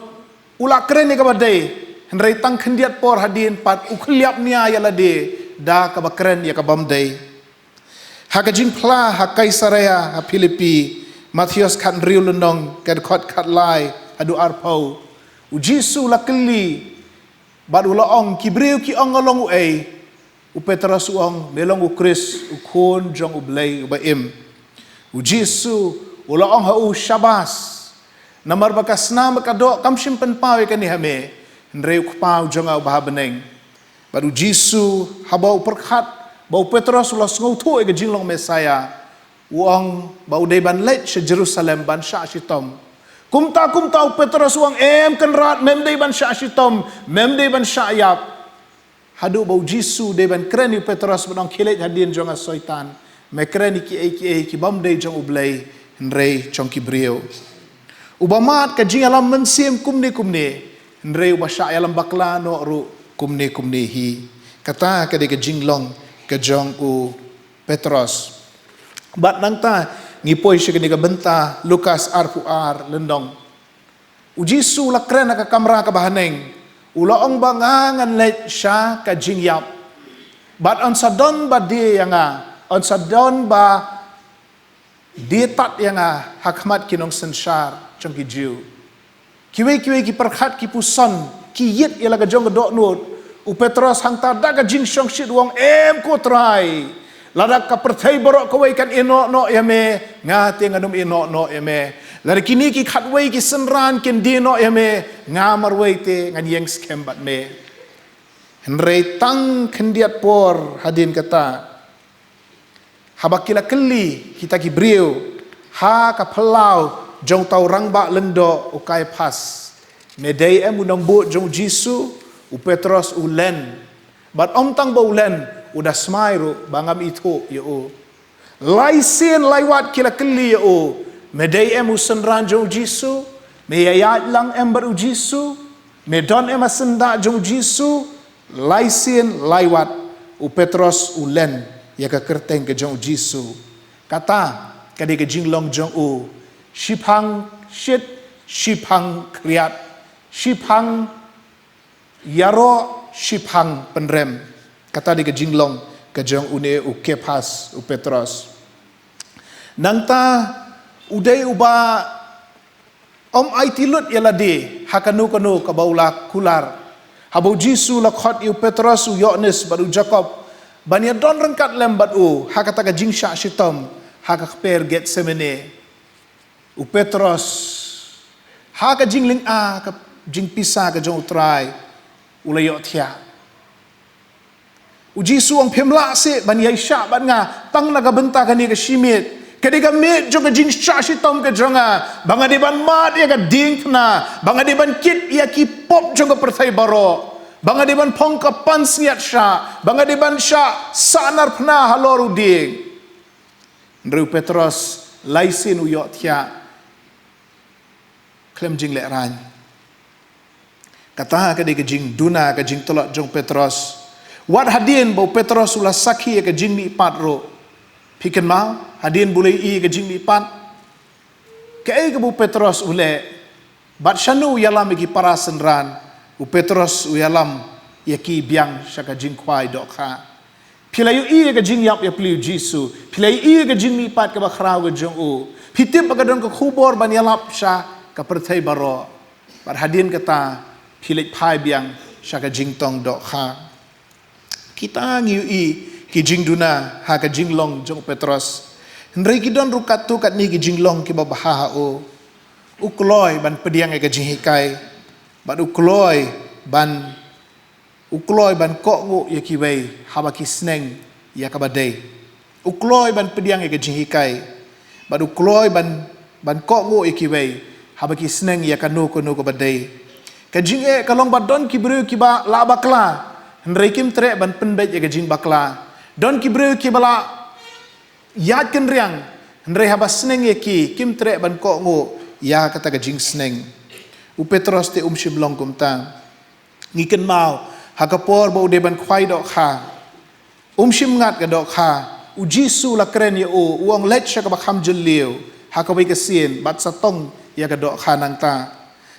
u la kren ïa kaba dei, hynrei tang khyndiat por hadien pat u khylliap nia ïa lade da kaba kren ïa ka bym dei. Ha ka jingphla ha Kaisarea ha Philippi, Mathaios khathynriew lynnong, ka dkhot khatlai haduh arphew, u Jisu u la kylli bad u la ong, "Ki briew ki ong nga long uei?" U Petros u ong, "Me long u Khrist, u Khun jong U Blei uba im." U Jisu u la ong ha u, "Shabas. Namar ba ka snam bad ka doh kam shym pynpaw ïa kane ha me, hynrei U Kpa u jong nga uba ha bneng." Bad u Jisu, haba u pyrkhat ba u Petros u la sngewthuh ïa ka jinglong Messaïah, u ong ba u dei ban leit sha Jerusalem ban shah shitom. Kumta kumta u Petros u ong, "Em Kynrad, mem dei ban shah shitom, mem dei ban shah ïap." Haduh ba u Jisu u dei ban kren ïa u Petros ban ong, "Khie leit hadien jong nga Soitan. Me kren ïa kiei kiei ki bym dei jong U Blei, hynrei jong ki briew." Uba mad ka jingïalam mynsiem kumne kumne, hynrei uba shah ïalam bakla noh ruh kumne kumne hi. Kata ka dei ka jinglong ka jong u Petros. Bad nangta ngi poi sha kane ka bynta Lukas arphew ar lynnong. U Jisu u la kren ha ka kamra kaba haneng. U la ong ba, "Nga ngan leit sha ka jingïap. Bad yn sa don ba die ïa nga, yn sa don ba die tad ïa nga ha khmat ki nongsynshar jong ki Jiw." Kiwei kiwei ki pyrkhat ki puson, ki ïit ïa la ka jong ka dohnud. U Petros hangta da ka jingshongshit u ong, "Em ko Trai. Lada ka pyrthei baroh kawei kan ïehnoh noh ïa me, nga te ngan ym ïehnoh noh ïa me. Lada kine ki khatwei ki synran kin die noh ïa me, nga marwei te ngan ïeng skhem bad me." Hynrei tang khyndiat por hadien kata, haba ki la kylli kita ki briew ha ka phyllaw jong uta u rangbah lyngdoh u Kaiaphas, "Me dei em u nongbud jong u Jisu?" U Petros u len. Bad ym tang ba u len, u da smai ruh ba ngam ithuh ïa u. Lai sien lai wat ki la kylli ïa u, "Me dei em u synran jong u Jisu? Me ïaid lang em bad u Jisu? Me don em ha syndah jong u Jisu?" Lai sien lai wat u Petros u len ïa ka kyrteng ka jong u Jisu. Kata ka dei ka jinglong jong u. Shiphang shit, shiphang khriat, shiphang ïaroh, shiphang pynrem. Kata dei ka jinglong ka jong une u Kaiaphas, u Petros. Nangta u dei uba ym aiti lut ïa lade ha kano kano kaba u la kular. Haba u Jisu u la khot ïa u Petros, u Ïoannis bad u Jakob ban ïadon ryngkat lem bad u ha kata ka jingshah shitom ha ka kper Getsemane. U Petros, ha ka jinglynga ka jingpisa ka jong U Trai, u la ïohthiah. U Jisu u ong, phim lah shuh ban ïai shah bad nga tang na ka bynta kane ka shimiet. Ka dei ka miet jong ka jingshah shitom ka jong nga, ba nga dei ban mad ïa ka diengphna, ba nga dei ban kit ïa ki pop jong ka pyrthei baroh, ba nga dei ban phong ka pansngiat shah, ba nga dei ban shah sahnarphna halor u dieng. Hynrei u Petros lai sien u ïohthiah khlem jinglehraiñ. Kata ka dei ka jingduna, ka jingtlot jong u Petros. Wat hadien ba u Petros u la sakhi ïa ka jingmihpat ruh. Phi kynmaw, hadien ba u la ïohi ïa ka jingmihpat, kaei kaba u Petros u leh? Bad shano u ïalam ïa ki para synran? U Petros u ïalam ïa ki biang sha ka jingkhwai dohkha. Phi la ïohi ïa ka jingïap ïapli u Jisu, phi la ïohi ïa ka jingmihpat kaba khraw ka jong u. Phi tip ba ka don ka khubor ban ïalap sha ka pyrthei baroh. Bad hadien kata, phi leit phai biang sha ka jingtong dohkha. Kita ngi ïohi ki jingduna ha ka jinglong jong u Petros. Hynrei ki don ruh katto katne ki jinglong kiba bha ha u. U kloi ban pdiang ïa ka jinghikai, bad u kloi ban u kloi ban kohnguh ïa kiwei haba ki sneng ïa kaba dei. U kloi ban pdiang ïa ka jinghikai, bad u kloi ban, ban kohnguh ïa kiwei haba ki sneng ïa kano kano kaba dei. Ka jingeh ka long ba don ki briew kiba la bakla, hynrei kim treh ban pynbeit ïa ka jingbakla. Don ki briew kiba la ïaid kynriang, hynrei haba sneng ïa ki, kim treh ban kohnguh ïa kata ka jingsneng. U Petros te um shym long kumta. Ngi kynmaw, ha ka por ba u dei ban khwai dohkha, um shym ngat ka dohkha. U Jisu u la kren ïa u, u ong, leit sha kaba kham jylliew ha kawei ka sien bad sa tong ïa ka dohkha nangta.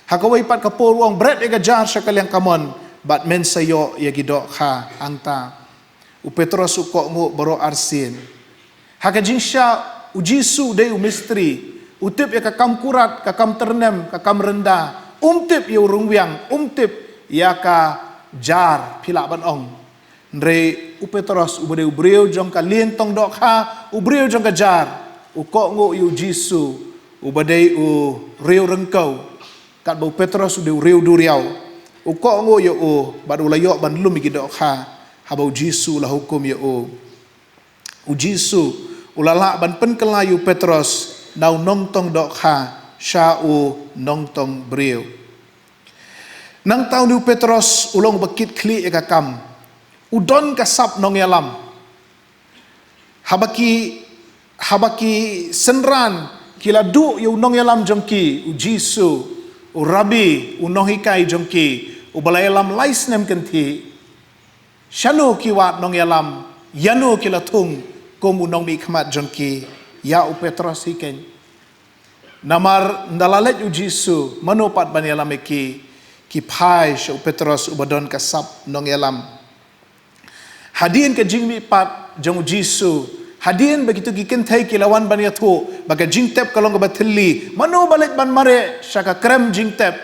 Ha kawei pat ka por u ong, bret ïa ka jar sha ka liang kamon bad men sa ïoh ïa ki dohkha hangta. U Petros u kohnguh baroh arsien. Ha ka jingshah, u Jisu u dei u mistri, u tip ïa ka kam kurat, ka kam tyrnem, ka kam rynda. Um tip ïa u ryngwiang, um tip ïa ka jar, phi lah ban ong. Hynrei u Petros uba dei u briew jong ka lieng tong dohkha, u briew jong ka jar, u kohnguh ïa u Jisu uba dei u riew ryngkew. Katba u Petros u dei u riew duriaw, u kohnguh ïa u bad u la ïoh ban lum ïa ki dohkha haba u Jisu u la hukum ïa u. U Jisu u la lah ban pynkylla ïa u Petros na u nongtong dohkha sha u nongtong briew. Nangta une u Petros u long uba kit khlieh ïa ka kam. U don ka sap nongïalam. Haba ki, haba ki synran ki la duh ïa u nongïalam jong ki, u Jisu, u Rabbi, u nonghikai jong ki, uba la ïalam lai snem kynthih. Shano ki wad nongïalam, ïano ki la thung kum u nongmihkhmat jong ki? Ïa u Petros hi keiñ. Namar ynda la leit u Jisu, mano pat ban ïalam ïa ki? Ki phai sha u Petros uba don ka sap nongïalam. Hadien ka jingmihpat jong u Jisu, hadien ba kito ki kynthei ki la wan ban ïathuh ba ka jingtep ka long kaba thylli, mano ba leit ban mareh sha ka krem jingtep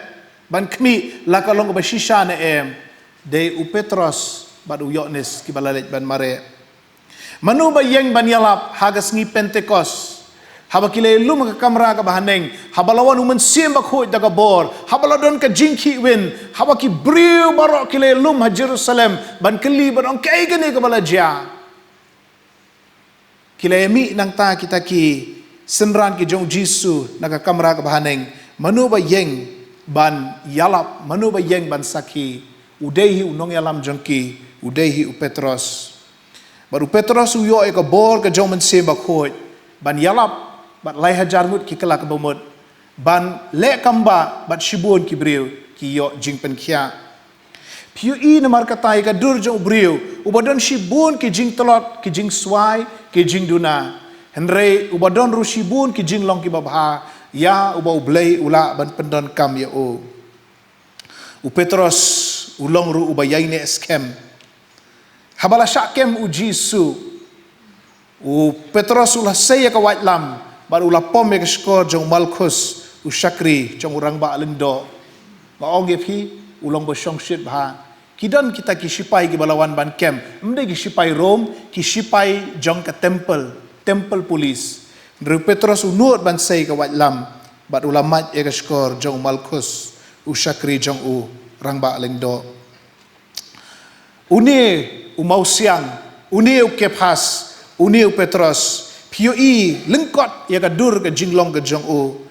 ban khmih la ka long kaba shisha ne em? Dei u Petros bad u Ïoannis kiba la leit ban mareh. Mano ba ïeng ban ïalap ha ka sngi Pentekost, haba ki la ïalum ha ka kamra kaba haneng, haba la wan u Mynsiem Bakhuid da ka bor, haba la don ka jingkhih win, haba ki briew baroh ki la ïalum ha Jerusalem ban kylli, ban ong, kaei kane kaba la jia? Ki la ïamih nangta kita ki synran ki jong u Jisu na ka kamra kaba haneng. Mano ba ïeng ban ïalap, mano ba ïeng ban sakhi? U dei hi u nongïalam jong ki, u dei hi u Petros. Bad u Petros u ïoh ïa ka bor ka jong u Mynsiem Bakhuid ban ïalap bad lai hajar ngut ki kylla kaba mut, ban leh kam ba bad shibun ki briew ki ïoh jingpynkhiah. Phi ïohi, namar kata ïa ka dur jong u briew uba don shibun ki jingtlot, ki jingswai, ki jingduna, hynrei uba don ruh shibun ki jinglong kiba bha, ïa uba U Blei u lah ban pyndonkam ïa u. U Petros u long ruh uba ïaineh skhem. Haba la shah kem u Jisu, u Petros u la sei ïa ka waitlam bad u la pom ïa ka shkor jong u Malkhus, u shakri jong u rangbah lyngdoh. Nga ong ïa phi, u long ba shongshit bha. Ki don kita ki shipai kiba la wan ban kem, ym dei ki shipai Rom, ki shipai jong ka temple, temple police. Hynrei u Petros u nud ban sei ka waitlam, bad u la mad ïa ka shkor jong u Malkus, u shakri jong u rangbah lyngdoh. Une u mawsiang, une u Kephas, une u Petros, phi ïohi lyngkot ïa ka dur ka jinglong ka jong u.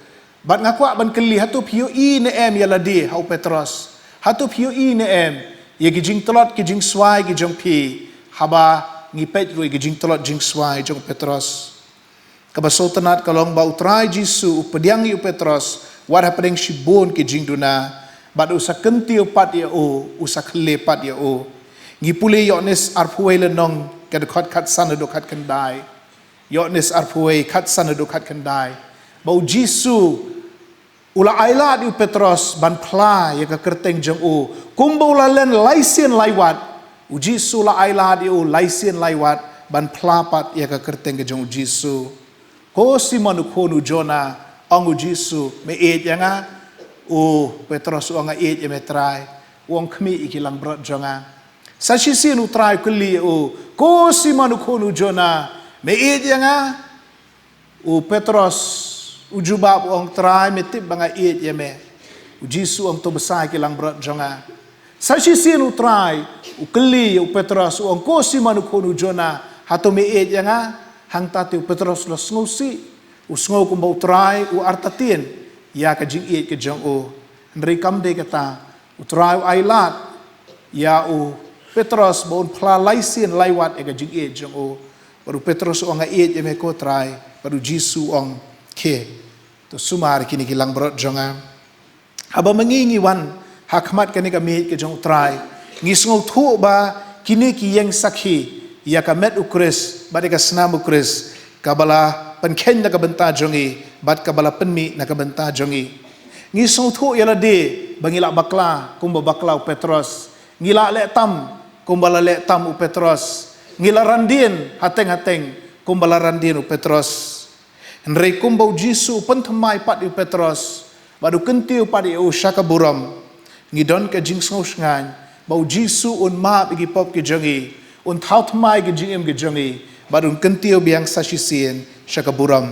Bad nga kwah ban kylli, hato phi ïohi ne em ïa lade ha u Petros? Hato phi ïohi ne em ïa ki jingtlot ki jingswai ki jong phi, haba ngi peit ruh ïa ki jingtlot jingswai jong u Petros? Kaba sngewtynnat ka long ba u Trai Jisu u pdiang ïa u Petros wat hapdeng shibun ki jingduna, bad u sa kyntiew pat ïa u, u sa khyllai pat ïa u. Ngi pule Ïoannis arphew wei lynnong, ka dkhot khatsan haduh khatkhyndai. Ïoannis arphew wei, khatsan haduh khatkhyndai. Ba u Jisu u la ailad ïa u Petros ban phla ïa ka kyrteng jong u, kumba u la len lai sien lai wat. U Jisu u la ailad ïa u lai sien lai wat ban phla pat ïa ka kyrteng ka jong u Jisu. Ko Simon u khun u Jona, ong u Jisu, me ïeit ïa nga? U Petros u ong, nga ïeit ïa me Trai. U ong, khmih ïa ki langbrot jong nga. Sa shisien u Trai u kylli ïa u, ko Simon u khun u Jona, me ïeit ïa nga? U Petros u jubab u ong, Trai, me tip ba nga ïeit ïa me. U Jisu u ong, to bsa ïa ki langbrot jong nga. Sa shisien u Trai u kylli ïa u Petros, u ong, ko Simon u khun u Jona, hato me ïeit ïa nga? Hangta te u Petros u la sngewsih, u sngew kumba u Trai u artatien ïa ka jingïeit ka jong u. Hynrei kam dei kata, u Trai u ailad ïa u Petros ba un phla lai sien lai wat ïa ka jingïeit jong u. Bad u Petros u ong, nga ïeit ïa me ko Trai. Bad u Jisu u ong, khie, to sumar ïa kine ki langbrot jong nga. Haba ma ngi ngi wan ha khmat kane ka miej ka jong u Trai, ngi sngewthuh ba kine ki ïeng sakhi ïa ka met u Khrist bad ïa ka snam u Khrist, kaba la pynkheiñ na ka bynta jong ngi bad kaba la pynmih na ka bynta jong ngi. Ngi sngewthuh ïa lade ba ngi la bakla kumba bakla u Petros. Ngi la leh tam kumba la leh tam u Petros. Ngi la randien hateng hateng kumba la randien u Petros. Hynrei kumba u Jisu u pynthymmai pat ïa u Petros bad u kyntiew pat ïa u sha ka burom, ngi don ka jingsngewshngaiñ ba u Jisu un map ïa ki pop ki jong ngi, un thaw thymmai ïa ki jingim ki jong ngi, bad un kyntiew biang sa shisien sha ka burom.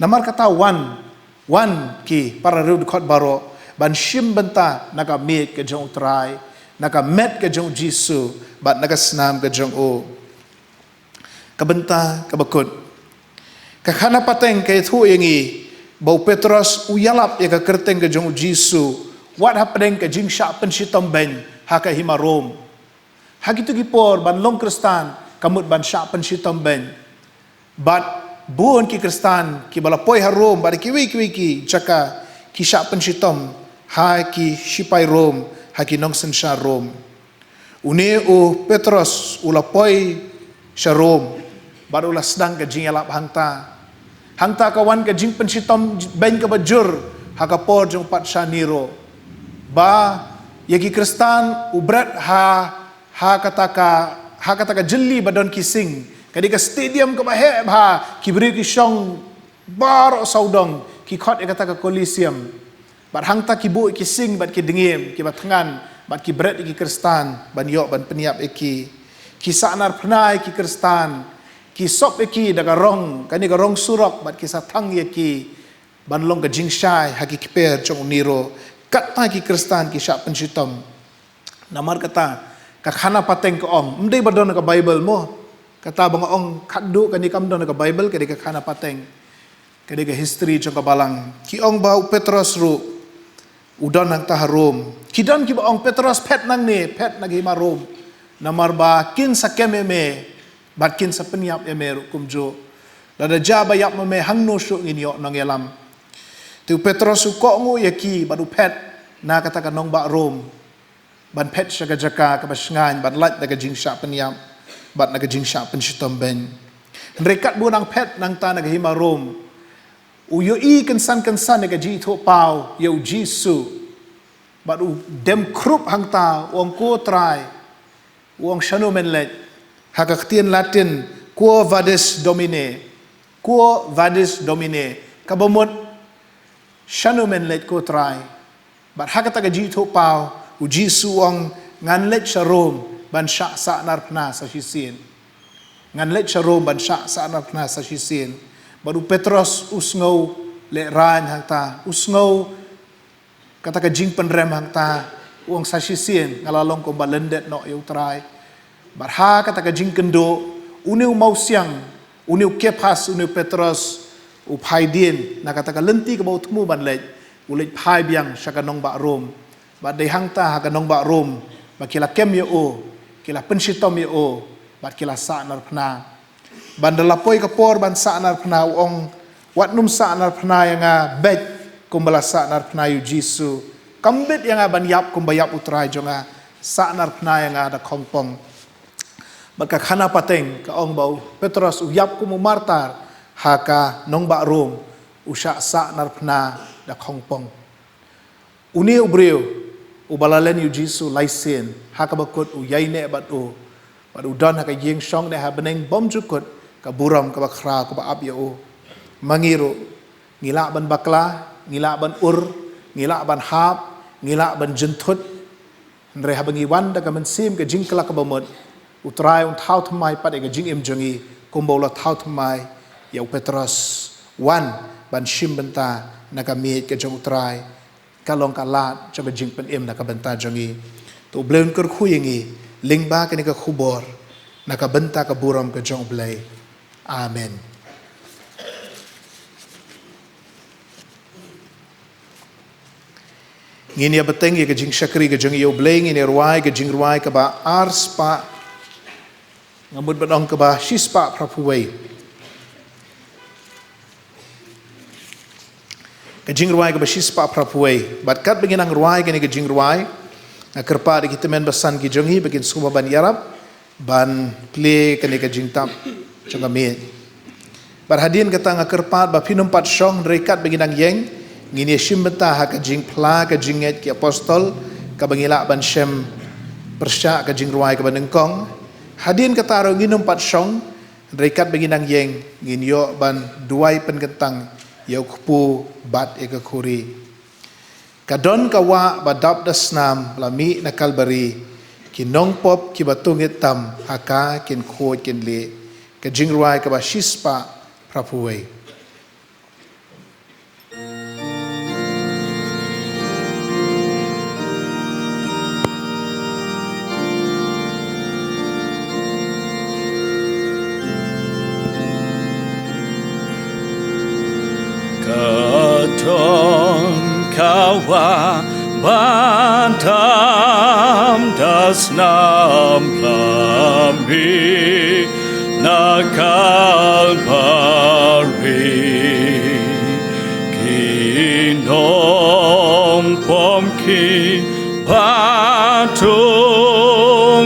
Namar kata wan, wan ki para riewdkhot baroh ban shim bynta na ka miej ka jong u Trai, na ka met ka jong u Jisu bad na ka snam ka jong u. Ka bynta kaba kut. Ka khana pateng ka ïathuh ïa ngi ba u Petros u ïalap ïa ka kyrteng ka jong u Jisu wat hapdeng ka jingshah pynshitom beiñ ha ka hima Rom. Ha kito ki por ban long Khristan ka mut ban shah pynshitom beiñ. Bad bun ki Khristan kiba la poi ha Rom bad kiwei kiwei ki jaka ki shah pynshitom ha ki shipai Rom, ha ki nongsynshar Rom. Une u Petros u la poi sha Rom bad u la sdang ka jingïalap hangta. Hangta ka wan ka jingpynshitom beiñ kaba jur ha ka por jong u patsha Nero, ba ïa ki Khristan u bret ha, ha kata ka, ha kata ka jylli ba don ki sing, ka dei ka stadium kaba heh bha, ki briew ki shong baroh sawdong, ki khot ïa kata ka Colosseum. Bad hangta ki buh ïa ki sing bad ki dngiem kiba thngan bad ki bret ïa ki Khristan ban ïoh ban pynïap ïa ki. Ki sahnarphna ïa ki Khristan, ki sop ïa ki da ka rong, kane ka rong surok, bad ki sa thang ïa ki ban long ka jingshai ha ki kper jong u Nero. Katta ki Khristan ki shah pynshitom. Namar kata ka khana pateng ka ong, ym dei ba don ha ka Baibl mo. Kata ba nga ong khatduh kane kam don ha ka Baibl, ka dei ka khana pateng, ka dei ka history jong ka balang. Ki ong ba u Petros ruh u don hangta ha Rom. Ki don kiba ong, Petros, phet nangne, phet na ka hima Rom. Namar ba kin sa kem ïa me bad kin sa pynïap ïa me ruh kumjuh. Lada jia ba ïap ma me, hangno shuh ngin ïoh nongïalam? Te u Petros u kohnguh ïa ki bad u phet na kata ka nongbah Rom, ban phet sha ka jaka kaba shngaiñ, ban lait na ka jingshah pynïap bad na ka jingshah pynshitom beiñ. Hynrei katba u nang phet nangta na ka hima Rom, u ïohi kynsan kynsan ïa ka jingithuhpaw ïa u Jisu. Bad u dem khrup hangta, u ong, ko Trai. U ong, shano men leit? Ha ka ktien Latin, Quo vadis, Domine? Quo vadis, Domine? Kaba mut, shano men leit ko Trai? Bad ha kata ka jingithuhpaw, u Jisu u ong, Ngan leit sha Rom ban shah sahnarphna sa shisien. Ngan leit sha Rom ban shah sahnarphna sa shisien. Bad u Petros u sngew lehrain hangta, u sngew kata ka jingpynrem hangta, u ong sa shisien nga la long kumba lyndet noh ïa u Trai. Bad ha kata ka jingkynduh, une u mawsiang, une u Kephas, une u Petros, u phai dien na kata ka lynti kaba u thmu ban leit, u leit phai biang sha ka nongbah Rom. Bad dei hangta ha ka nongbah Rom ba ki la kem ïa u, ki la pynshitom ïa u, bad ki la sahnarphna. Ban da la poi ka por ban sahnarphna, u ong, wat nym sahnarphna ïa nga beit kumba la sahnarphna ïa u Jisu. Kam bit ïa nga ban ïap kumba ïap u Trai jong nga. Sahnarphna ïa nga da khongpong. Bad ka khana pateng ka ong ba u Petros u ïap kum u martar ha ka nongbah Rom, u shah sahnarphna da khongpong. Une u briew uba la len ïa u Jisu lai sien, ha kaba kut u ïaineh bad u, bad u don ha ka ïing shong ne ha bneng bymjukut, ka burom kaba khraw kaba ap ïa u. Ma ngi ruh, ngi lah ban bakla, ngi lah ban ur, ngi lah ban hap, ngi lah ban jynthut. Hynrei haba ngi wan da ka mynsiem ka jingkylla kaba mut, u Trai un thaw thymmai pat ïa ka jingim jong ngi, kumba u la thaw thymmai ïa u Petros. Wan ban shim bynta na ka miej ka jong u Trai. Ka long ka lad jong ka jingpynim na ka bynta jong ngi. To U Blei un kyrkhu ïa ngi lyngba kane ka khubor na ka bynta ka burom ka jong U Blei. Amen. Ngin ïa bteng ïa ka jingshakri ka jong ngi ïa U Blei, ngin ïa rwai ka jingrwai kaba ar spah, nga mut ban ong kaba shi spah phra phew wei. Ka jingrwai kaba shi spah phra phew wei. Bad katba ngin nang rwai kane ka jingrwai, nga kyrpad ïa ki tymmen basan ki jong ngi ba kin sngewbha ban ïarap ban plie kane ka jingtap jong ka miej. Bad hadien kata nga kyrpad ba phin ym pat shong, hynrei katba ngin nang ïeng, ngin ïa shim bynta ha ka jingphla ka jingngeit ki apostol, kaba ngi lah ban shem pyrshah ka jingrwai kaba nyngkong. Hadien kata ruh ngin ym pat shong, hynrei katba ngin nang ïeng, ngin ïoh ban duwai pynkyntang ïa u kpu bad ïa ka khuri. Ka don ka wah ba dap da snam la mih na Kalbari, ki nongpop kiba tu ngeit tam ha ka kin khuid kin lieh. Ka jingrwai kaba shi spah phra phew wei. Ka don ka wah ba dap da snam la mih na Kalbari, ki nongpop kiba tu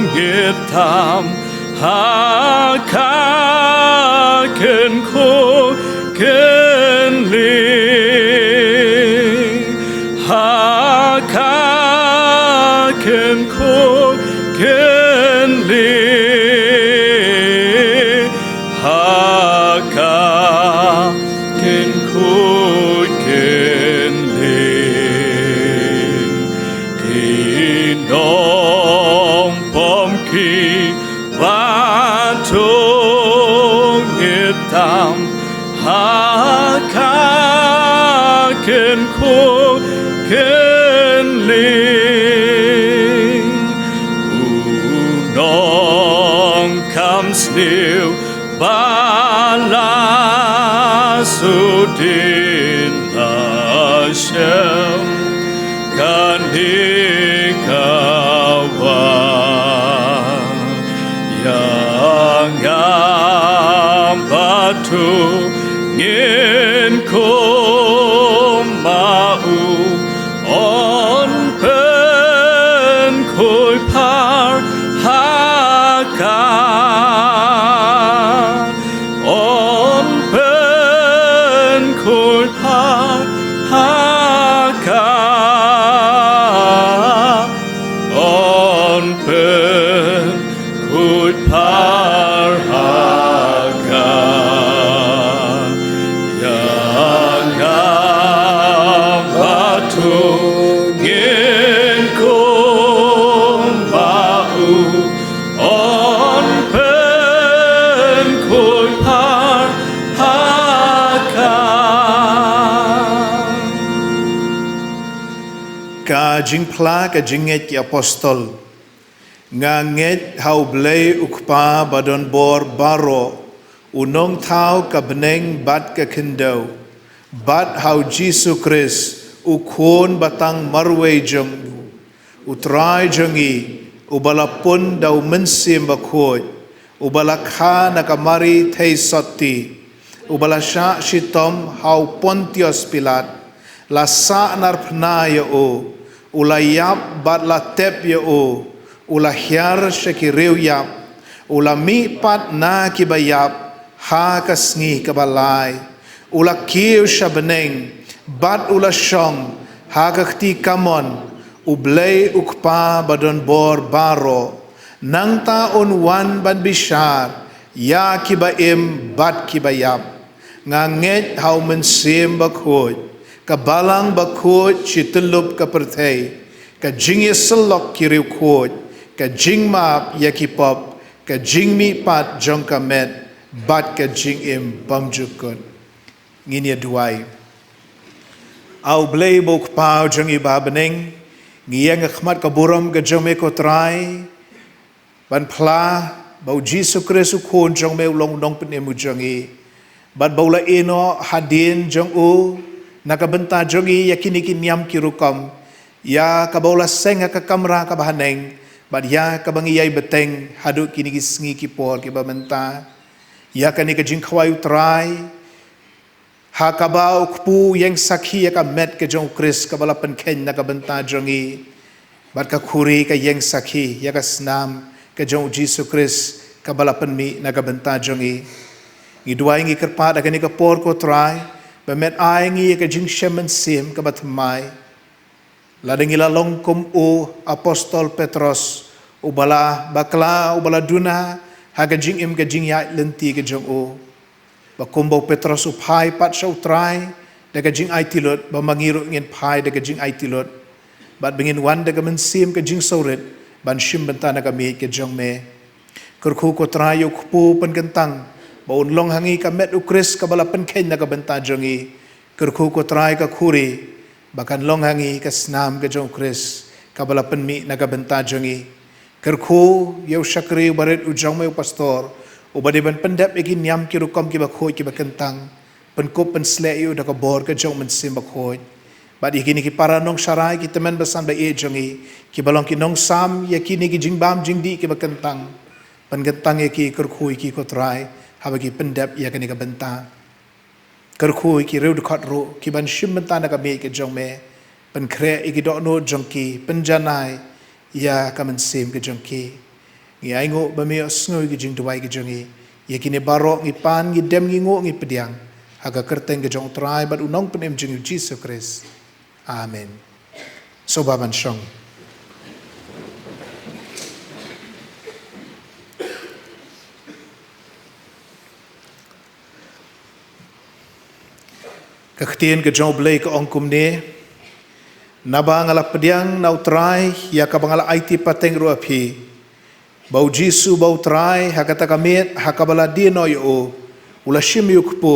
ngeit tam ha ka kin khuid kin lieh, ha ka kin khuid kin lieh, ha ka kin khuid kin lieh. Ki nongpop kiba tu ngeit tam ha ka kin khuid kin lieh. U nongkam sniew ba la shu dien la shem kane ka wah ïa nga ba tu ngeit kum ma u, yn pynkhuid par ha ka, yn pynkhuid par ha ka, yn pynkhuid par ha ka. Ïa Jingphla ka jingngeit ki apostol. Nga ngeit ha U Blei U Kpa badonbor baroh, U Nongthaw ka bneng bad ka khyndew, bad ha U Jisu Khrist, U Khun batang marwei jong U Trai jong ngi, uba la pun da U Mynsiem Bakhuid, uba la kha na ka Mari thei sotti, uba la shah shitom ha u Pontius Pilat, la sahnarphna ïa u, u la ïap bad la tep ïa u, u la hiar sha ki riewïap, u la mihpat na kiba ïap ha ka sngi kaba lai, u la kiew sha bneng, bad u la shong ha ka kti kamon U Blei U Kpa badonbor baroh. Nangta un wan ban bishar ïa kiba im bad kiba ïap. Nga ngeit ha U Mynsiem Bakhuid, ka Balang Bakhuid shi tyllup ka pyrthei, ka jingïasyllok ki riewkhuid, ka jingmap ïa ki pop, ka jingmihpat jong ka met, bad ka jingim bymjukut. Ngin ïa duwai. A U Blei ba U Kpa jong ngi ba ha bneng, ngi ïeng ha khmat ka burom ka jong me ko Trai, ban phla ba U Jisu Khrist U Khun jong me u long U Nongpynim U jong ngi, bad ba u la ïehnoh hadien jong u na ka bynta jong ngi ïa kine ki niam ki rukom, ïa kaba u la seng ha ka kamra kaba haneng, bad ïa kaba ngi ïai bteng haduh kine ki sngi ki por kiba mynta. Ïa kane ka jingkhawai U Trai, ha kaba u kpu u ïeng sakhi ïa ka met ka jong U Khrist kaba la pynkheiñ na ka bynta jong ngi, bad ka khuri ka ïeng sakhi ïa ka snam ka jong U Jisu Khrist kaba la pynmih na ka bynta jong ngi. Ngi duwai, ngi kyrpad ha kane ka por ko Trai, ba men ai ngi ïa ka jingshem mynsiem kaba thymmai. Lada ngi la long kum u apostol Petros, uba la bakla, uba la duna ha ka jingim ka jingïaid lynti ka jong u, ba kumba u Petros u phai pat sha U Trai da ka jingaiti lut, ba ma ngi ruh ngin phai da ka jingaiti lut, bad ba ngin wan da ka mynsiem ka jingsngewrit ban shim bynta na ka miej ka jong me. Kyrkhu ko Trai ïa u kpu pynkyntang, ba un long ha ngi ka met U Khrist kaba la pynkheiñ na ka bynta jong ngi. Kyrkhu ko Trai ka khuri, ba kan long ha ngi ka snam ka jong U Khrist kaba la pynmih na ka bynta jong ngi. Kyrkhu ïa u shakri uba rit u jong me u pastor, uba dei ban pyndep ïa ki niam ki rukom kiba khuid kiba kyntang, pynkup pynsleh ïa u da ka bor ka jong U Mynsiem Bakhuid. Bad ïa kine ki para nongsharai, ki tymmen basan ba ïeit jong ngi, kiba long ki nongsam ïa kine ki jingbam jingdih kiba kyntang, pynkyntang ïa ki, kyrkhu ïa ki ko Trai, haba ki pyndep ïa kane ka bynta. Kyrkhu ïa ki riewdkhot ruh, ki ban shim bynta na ka miej ka jong me, pynkhreh ïa ki dohnud jong ki, pynjanai ïa ka mynsiem ka jong ki. Ngi ainguh ba me ïohsngew ïa ki jingduwai ka jong ngi. Ïa kine baroh ngi pan, ngi dem, ngi nguh, ngi pdiang ha ka kyrteng ka jong U Trai bad U Nongpynim jong ngi U Jisu Khrist. Amen. Sngewbha ban shong. Ka ktien ka jong U Blei ka ong kumne: Naba nga la pdiang na U Trai ïa kaba nga la aiti pateng ruh ha phi, ba U Jisu uba U Trai, ha kata ka miet ha kaba la die noh ïa u, u la shim ïa u kpu,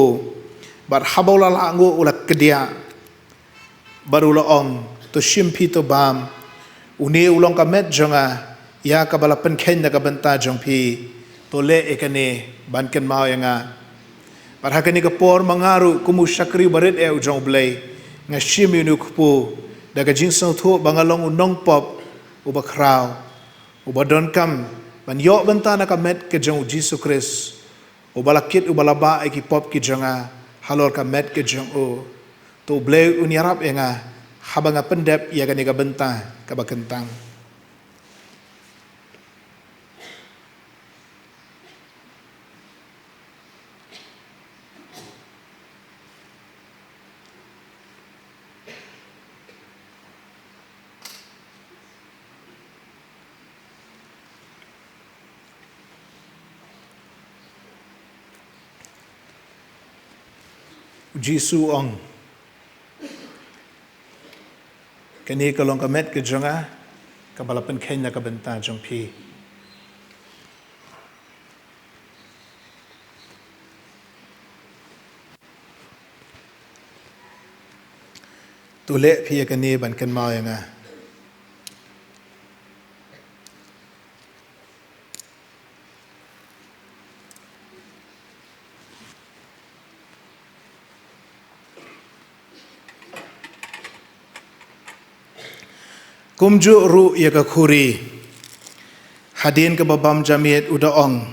bad haba u la lah nguh u la kdiah, bad u la ong, to shim phi, to bam. Une u long ka met jong nga, ïa kaba la pynkheiñ na ka bynta jong phi. To leh ïa kane ban kynmaw ïa nga. Bad ha kane ka por ma nga ruh kum u shakri uba rit eh u jong U Blei, nga shim ïa une u kpu da ka jingsngewthuh ba nga long u nongpop uba khraw, uba donkam ban ïoh bynta na ka met ka jong U Jisu Khrist, uba la kit, uba la bah ïa ki pop ki jong nga halor ka met ka jong u. To U Blei un ïarap ïa nga haba nga pyndep ïa kane ka bynta kaba kyntang. U Jisu u ong, kane ka long ka met ka jong nga, kaba la pynkheiñ na ka bynta jong phi. To leh phi ïa kane ban kynmaw ïa nga. Kumjuh ruh ïa ka khuri, hadien kaba bam jamiet u da ong,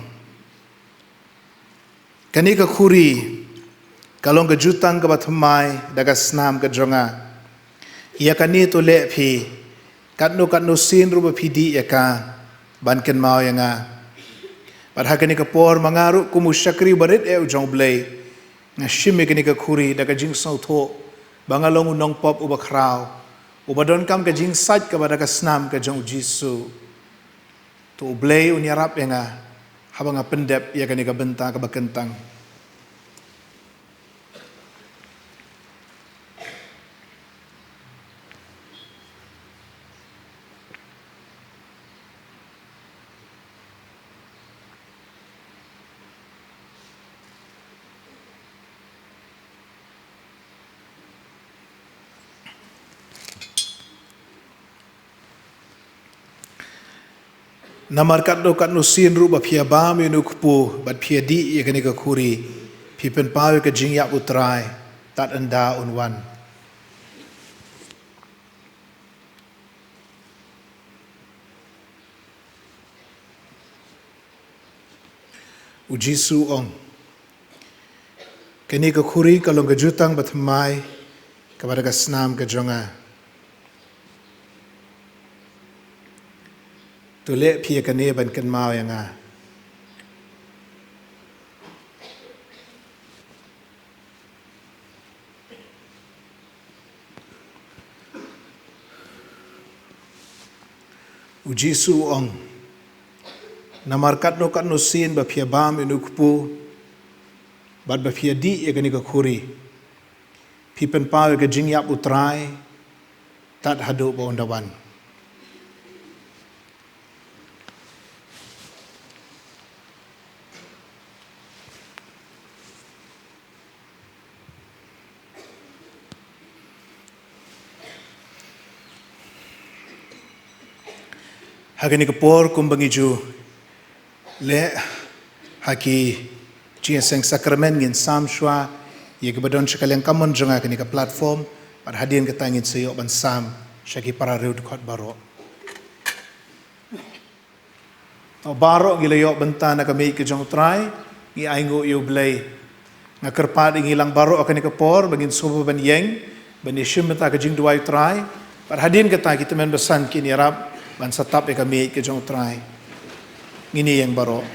kane ka khuri ka long ka jutang kaba thymmai da ka snam ka jong nga. Ïa kane to leh phi katno katno sien ruh ba phi dih ïa ka ban kynmaw ïa nga. Bad ha kane ka por ma nga ruh kum u shakri barit eh u jong U Blei, nga shim ïa kane ka khuri da ka jingsngewthuh ba nga long u nongpop uba khraw, uba donkam ka jingsait kaba da ka snam ka jong U Jisu. To U Blei un ïarap ïa nga haba nga pyndep ïa kane ka bynta kaba kyntang. Namar katno katno sien ruh ba phi ïa bam ïa une u kpu bad phi ïa dih ïa kane ka khuri, phi pynpaw ïa ka jingïap U Trai tad ynda un wan. U Jisu u ong, kane ka khuri ka long ka jutang ba thymmai kaba da ka snam ka jong nga. To leh phi ïa kane ban kynmaw ïa nga. U Jisu u ong, namar katno katno sien ba phi ïa bam ïa une u kpu bad ba phi ïa dih ïa kane ka khuri, phi pynpaw ïa ka jingïap U Trai tad haduh ba un da wan. Ha kane ka por kumba ngi ju leh ha ki jingïaseng sakramen, ngin sam shuwa ïa kiba don sha ka liang kamon jong nga ha kane ka platform, bad hadien kata ngin sa ïoh ban sam sha ki para riewspah dkhot baroh. To baroh ngi la ïoh bynta na ka miej ka jong U Trai, ngi ainguh ïa U Blei. Nga kyrpad ïa ngi lang baroh ha kane ka por ba ngin sngewbha ban ïeng ban ïashim bynta ka jingduwai U Trai. Bad hadien kata ki tymmen basan kin ïarap ban sa tap ïa ka miej ka jong U Trai. Ngin ïeng baroh.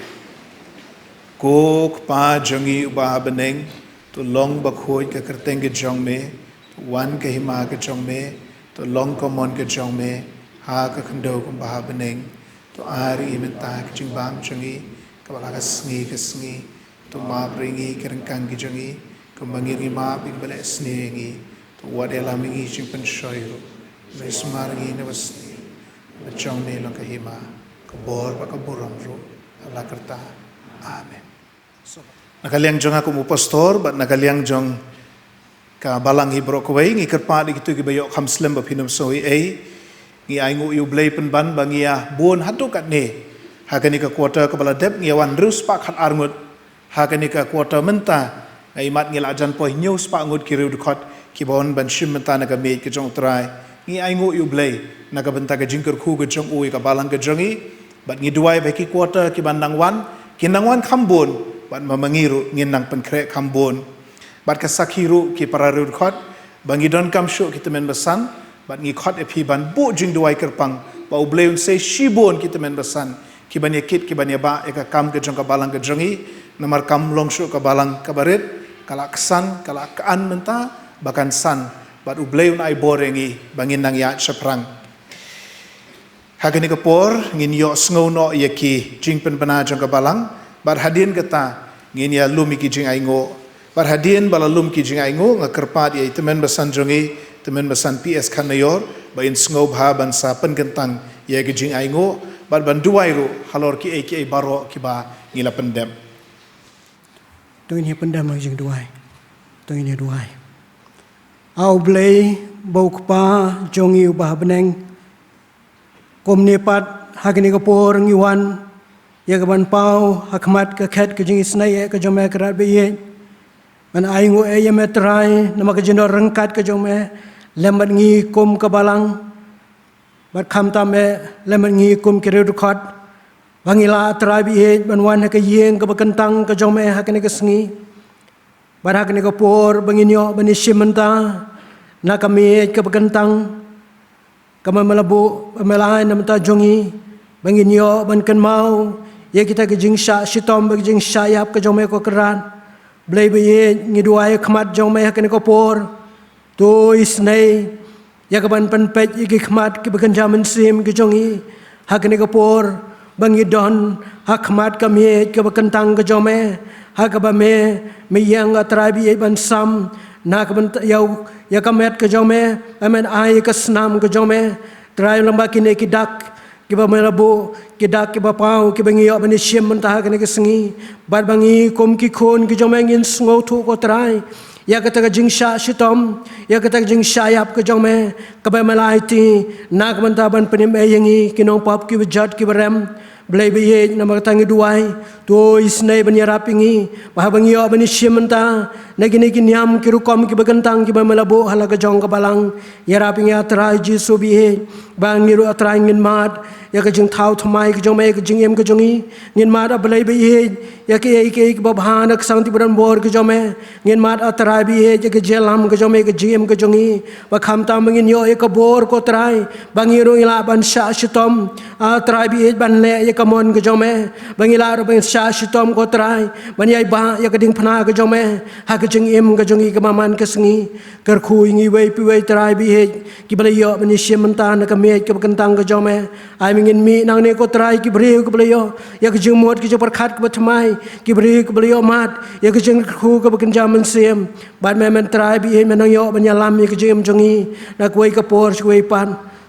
Ko Kpa jong ngi uba ha bneng, to long bakhuid ka kyrteng ka jong me, to wan ka hima ka jong me, to long ka mon ka jong me ha ka khyndew kumba ha bneng. To ai ïa ngi mynta ka jingbam jong ngi kaba la ka sngi ka sngi. To map ïa ngi ki ryngkang ki jong ngi kumba ngi map ïa kiba leh sniew ïa ngi. To wat ïalam ïa ngi sha jingpynshoi ruh, hynrei sumar ïa ngi na ka basniew. Ba jong me long ka hima, ka bor bad ka burom ruh ha la karta. Amen. Na ka liang jong nga kum u pastor bad na ka liang jong ka balang hi baroh kawei, ngi kyrpad ïa kito kiba ïoh kham slem ba phin ym sngew ei ei. Ngi ainguh ïa U Blei pynban ba ngi ïa bun haduh katne ha kane ka quarter kaba la dep, ngi ïa wan hynriew spah khatar ngut. Ha kane ka quarter mynta, nga imat ngi la jan poi hynñiew spah ngut ki riewdkhot kiba wan ban shim bynta na ka miej ka jong U Trai. Ngi ainguh ïa U Blei na ka bynta ka jingkyrkhu ka jong u ïa ka balang ka jong ngi. Bad ngi duwai ba ha ki quarter kiban nang wan, kin nang wan kham bun, bad ma ma ngi ruh ngin nang pynkhreh kham bun. Bad ka sakhi ruh ki para riewdkhot ba ngi donkam shuh ki tymmen basan, bad ngi khot ïa phi ban buh jingduwai kyrpang ba U Blei un sei shibun ki tymmen basan kiban ïa kit kiban ïa bah ïa ka kam ka jong ka balang ka jong ngi. Namar kam long shuh ka balang kaba rit, ka la ksan, ka la kan mynta ba kan san. Bad U Blei un ai bor ïa ngi ba ngin nang ïaid shaphrang. Ha kane ka por ngin ïohsngew noh ïa ki jingpynbna jong ka balang, bad hadien kata ngin ïa lum ïa ki jingainguh. Bad hadien ba la lum ki jingainguh, nga kyrpad ïa i tymmen basan jong ngi, tymmen basan P S Khanaior, ba in sngewbha ban sa pynkyntang ïa ki jingainguh bad ban duwai ruh halor kiei kiei baroh kiba ngi la pyndep. To ngin ïa pyndem ha ka jingduwai. To ngin ïa duwai. A U Blei, ba u Kpa jong ngi uba ha bneng, kumne pat ha kane ka por ngi wan ïa ka ban paw ha khmat ka khet ka jingisynei eh ka jong me, ka rat ba ïeit, ban ainguh eh ïa me Trai namar ka jingdon ryngkat ka jong me lem bad ngi kum ka balang. Bad khamtam eh lem bad ngi kum ki riewdkhot, ba ngi lah Trai ba ïeit ban wan ha ka ïing kaba kyntang ka jong me ha kane ka sngi. Bad ha kane ka por ba ngin ïoh ban ïashim bynta na ka miej kaba kyntang kaba me la buh, ba me la ai na bynta jong ngi, ba ngin ïoh ban kynmaw ïa kita ki jingshah shitom bad ki jingshah ïap ka jong me ko Kynrad. Blei ba ïeit, ngi duwai ha khmat jong me ha kane ka por. To isynei ïa ka ban pynpeit ïa ki khmat kiba kynja mynsiem ki jong ngi ha kane ka por, ba ngi don ha khmat ka miej kaba kyntang ka jong me, ha kaba me, me ïeng, ah Trai ba ïeit, ban sam na ka bynta ïa u, ïa ka met ka jong me, ba men ai ïa ka snam ka jong me. Trai, lyngba kine ki dak kiba me la buh, ki dak kiba paw kiba ngi ïoh ban ïashim bynta ha kane ka sngi, bad ba ngi kum ki khun ki jong me ngin sngewthuh ko Trai ïa kata ka jingshah shitom, ïa kata ka jingshah ïap ka jong me, kaba me la aiti na ka bynta ban pynim ei ïa ngi ki nongpop kiba jot kiba rem. Blei ba ïeit, namar kata ngi duwai. To isynei ban ïarap ïa ngi, ba haba ngi ïoh ban ïashim bynta na kine ki niam ki rukom kiba kyntang kiba me la buh ha la ka jong ka balang, ïarap ïa ngi ah Trai Jisu ba ïeit, ba ngi ruh ah Trai ngin mad ïa ka jingthaw thymmai ka jong me, ka jingim ka jong ngi. Ngin mad ah Blei ba ïeit ïa kiei kiei kiba bha na ka ksangti ba don bor ka jong me. Ngin mad ah Trai ba ïeit ïa ka jingïalam ka jong me, ka jingim ka jong ngi. Ba khamtam ba ngin ïoh ïa ka bor ko Trai, ba ngi ruh ngi lah ban shah shitom, ah Trai ba ïeit, ban leh ïa ka mon ka jong me. Ba ngi lah ruh ban shah shitom ko Trai ban ïai bah ïa ka diengphna ka jong me ha ka jingim ka jong ngi kaba man ka sngi. Kyrkhu ïa ngi iwei pa iwei Trai ba ïeit, kiba la ïoh ban ïashim bynta na ka miej kaba kyntang ka jong me. Ai ba ngin mih nangne ko Trai ki briew kiba la ïoh ïa ka jingmut, ka jingpyrkhat kaba thymmai, ki briew kiba la ïoh mad ïa ka jingkyrkhu kaba kynja mynsiem. Bad me, men Trai ba ïeit, men nang ïoh ban ïalam ïa ka jingim jong ngi na kawei ka por sha kawei pat.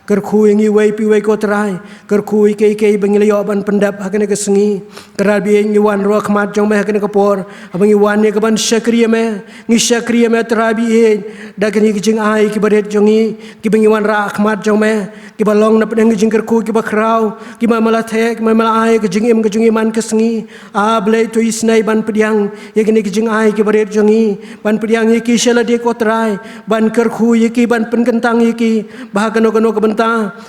Kyrkhu ïa ngi iwei pa iwei ko Trai. Kyrkhu ïa kiei kiei ba ngi la ïoh ban pyndep ha kane ka sngi. Kynrad ba ïeit, ngi wan ruh ha khmat jong me ha kane ka por, haba ngi wan ïa ka ban shakri ïa me. Ngi shakri ïa me Trai ba ïeit da kine ki jingai kiba rit jong ngi, kiba ngi wanrah ha khmat jong me, kiba long na pdeng ki jingkyrkhu kiba khraw, kiba me la theh, kiba me la ai ka jingim ka jong ngi man ka sngi. Ah Blei, to isynei ban pdiang ïa kine ki jingai kiba rit jong ngi, ban pdiang ïa ki sha lade ko Trai, ban kyrkhu ïa ki, ban pynkyntang ïa ki, ba ha kano kano ka bynta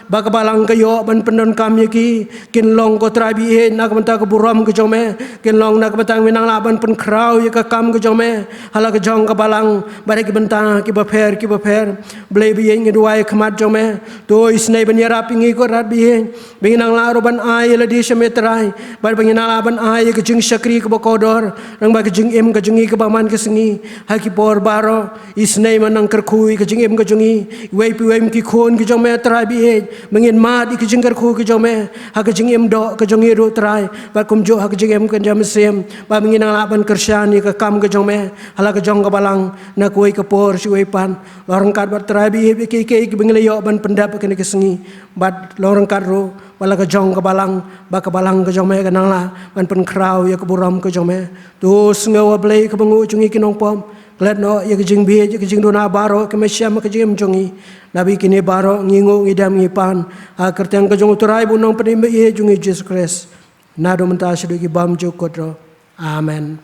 ba ka balang ka ïoh ban pyndonkam ïa ki, kin long ko Trai ba ïeit na ka bynta ka burom ka jong me, kin long na ka bynta ba me nang lah ban pynkhraw ïa ka kam ka jong me ha la ka jong ka balang, bad ha ki bynta kiba pher kiba pher. Blei ba ïeit, ngi duwai ha khmat jong me. To isynei ban ïarap ïa ngi ko Kynrad ba ïeit, ba ngin nang lah ruh ban ai ïa lade sha me Trai, bad ba ngin nang lah ban ai ïa ka jingshakri kaba kordor lyngba ka jingim ka jong ngi kaba man ka sngi. Ha ki por baroh, isynei men nang kyrkhu ïa ka jingim ka jong ngi, iwei pa iwei ki khun ki jong me Trai ba ïeit, ba ngin mad ïa ka jingkyrkhu ka jong me ha ka jingim doh ka jong ngi ruh Trai, bad kumjuh ha ka jingim ka jong me mynsiem, ba ngin nang lah ban kyrshan ïa ka kam ka jong me ha la ka jong ka balang na kawei ka por sha kawei pat. Long ryngkat bad Trai ba ïeit ïa kiei kiei kiba ngi la ïoh ban pyndep ha kane ka sngi, bad long ryngkat ruh bad la ka jong ka balang, ba ka balang ka jong me kan nang lah ban pynkhraw ïa ka burom ka jong me. To sngew ah Blei ka bynriew jong ngi ki nongpop. Klet noh ïa ka jingbieit, ïa ka jingduna baroh ka me shem ha ka jingim jong ngi. Naba ïa kine baroh ngi nguh, ngi dem, ngi pan ha ka kyrteng ka jong U Trai bad U Nongpynim ba ïeit jong ngi Jisu Khrist, naduh mynta shaduh ki bymjukut ruh. Amen.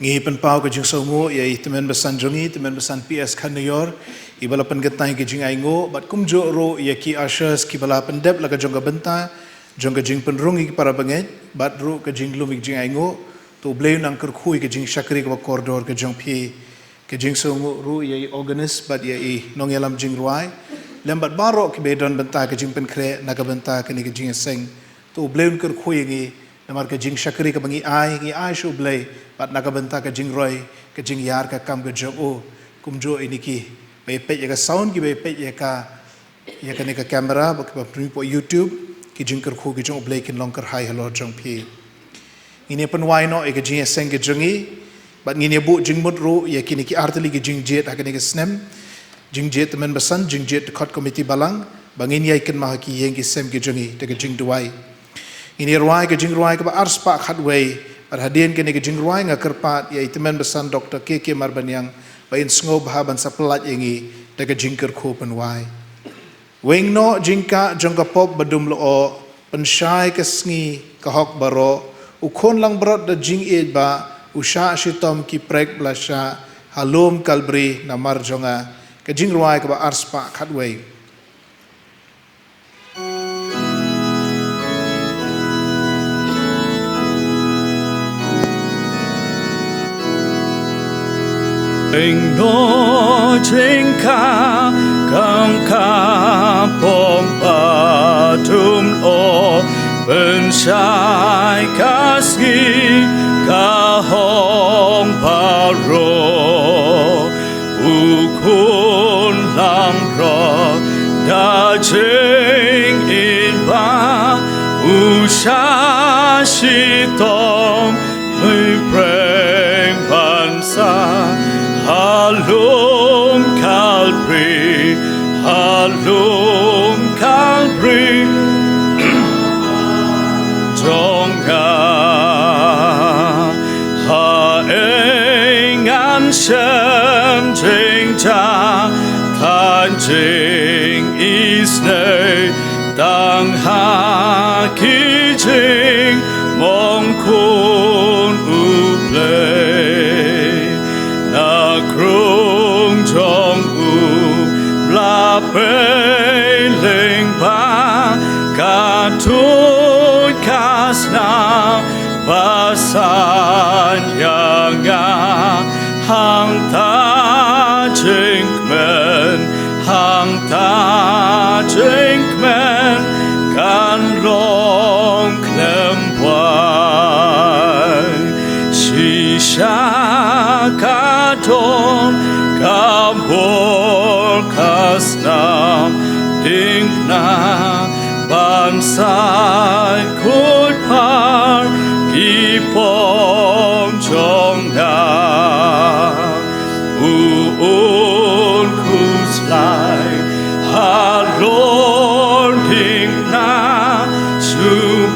Ngi pynpaw ka jingsngewnguh ïa i Tymmen Basan jong ngi, Tymmen Basan P S Khanaior, iba la pynkyntait ïa ka jingainguh, bad kumjuh ruh ïa ki ushers kiba la pyndep la ka jong ka bynta jong ka jingpynrung ïa ki para bangeit bad ruh ka jinglum ïa ka jingainguh. To U Blei un nang kyrkhu ïa ka jingshakri kaba kordor ka jong phi. Ka jingsngewnguh ruh ïa i organist bad ïa i nongïalam jingrwai, lem bad baroh kiba don bynta ka jingpynkhreh na ka bynta kane ka jingïaseng. To U Blei un kyrkhu ïa ngi, namar ka jingshakri kaba ngi ai, ngi ai sha U Blei, bad na ka bynta ka jingroi, ka jingïar ka kam ka jong U. Kumjuh ïa kine kiba ïa peit ïa ka sound, kiba ïa peit ïa ka, ïa kane ka camera, bad kiba pynmih hapoh YouTube, ki jingkyrkhu ki jong U Blei kin long kyrhai halor jong phi. Ngin ïa pynwai noh ïa ka jingïaseng ka jong ngi, bad ngin ïa buh jingmut ruh ïa kine ki artylli ki jingjied ha kane ka snem. Jingjied Tymmen Basan, jingjied dkhot komiti balang, ba ngin ïa kynmaw ha ki ïing ki sem ki jong ngi da ka jingduwai. Ngin ïa rwai ka jingrwai kaba arspah khatwei, bad hadien kane ka jingrwai nga kyrpad ïa i Tymmen Basan Doktor K K Marbaniang, ba in sngewbha ban sa pyllait ïa ngi da ka jingkyrkhu pynwai. Weng noh jingkah jong ka pop ba dum lyoh, pynshai ka sngi ka hok baroh, U Khun langbrot da jingïeit ba, u shah shitom ki prek ba la shah, ha lum Kalbari namar jong nga. Ka jingrwai kaba arspah khatwei. Ing no jingkha kam ka pom patum o, pynshai ka sngi ka hong paro. U khun langbrot da jingim ba u sha shitom hynrei ban sa ha lum Kalbari, ha lum Kalbari. Jong nga ha ei ngan shem jingjia tang jingisynei tang ha ki jingmong khun U Blei. Na krung jong u la pei lyngba ka tuid ka snam ba san ïa nga hangta jingkmen, hangta jingkmen kan long khlem wai. Shisha ka don ka bor ka snam ding na ban sa kut par ki pom jong nga. U un khuslai halor ding na shu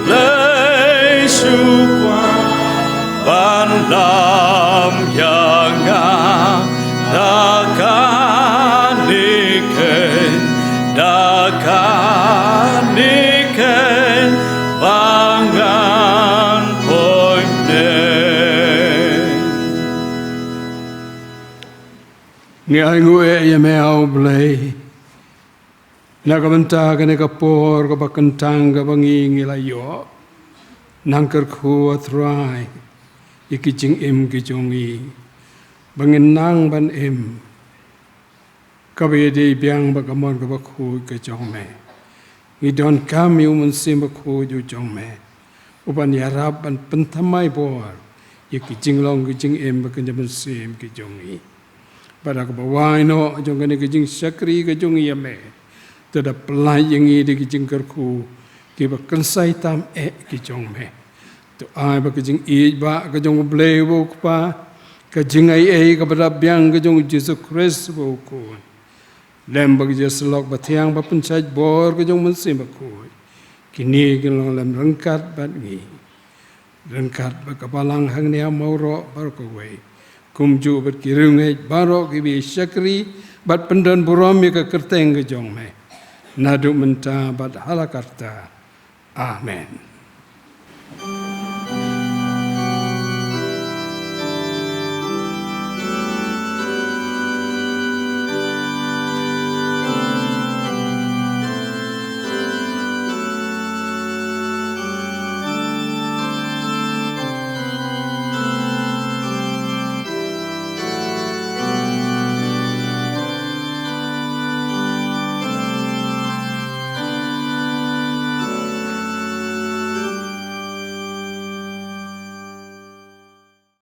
Blei shu kwah ban lam ïa nga da kane keiñ, da kane keiñ ba ngan poi ne. Ngi ai nguh ïa me, A Blei, na ka bynta kane ka por kaba kyntang kaba ngi ngi la ïoh nang kyrkhu, A Trai, ïa ki jingim ki jong ngi ba ngin nang ban im kaba ïadei biang bad ka mon kaba khuid ka jong me. Ngi donkam ïa U Mynsiem Bakhuid u jong me, u ban ïarap ban pynthymmai bor ïa ki jinglong ki jingim bad ka mynsiem ki jong ngi. Bad da kaba wai noh jong kane ka jingshakri ka jong ngi ïa me, te da pyllait ïa ngi da ki jingkyrkhu kiba kynsai tam eh ki jong me. To ai ba ka jingïeit ba ka jong U Blei uba U Kpa, ka jingaiei kaba dap biang ka jong U Jisu Khrist uba U Khun, lem bad ka jingïasyllok bathiang ba pynshait bor ka jong U Mynsiem Bakhuid, kine kin long lem ryngkat bad ngi, ryngkat bad ka balang hangne ha Mawroh baroh kawei, kumjuh bad ki riewngeit baroh kiba ïashakri bad pyndonburom ïa ka kyrteng ka jong me, naduh mynta bad hala karta. Amen.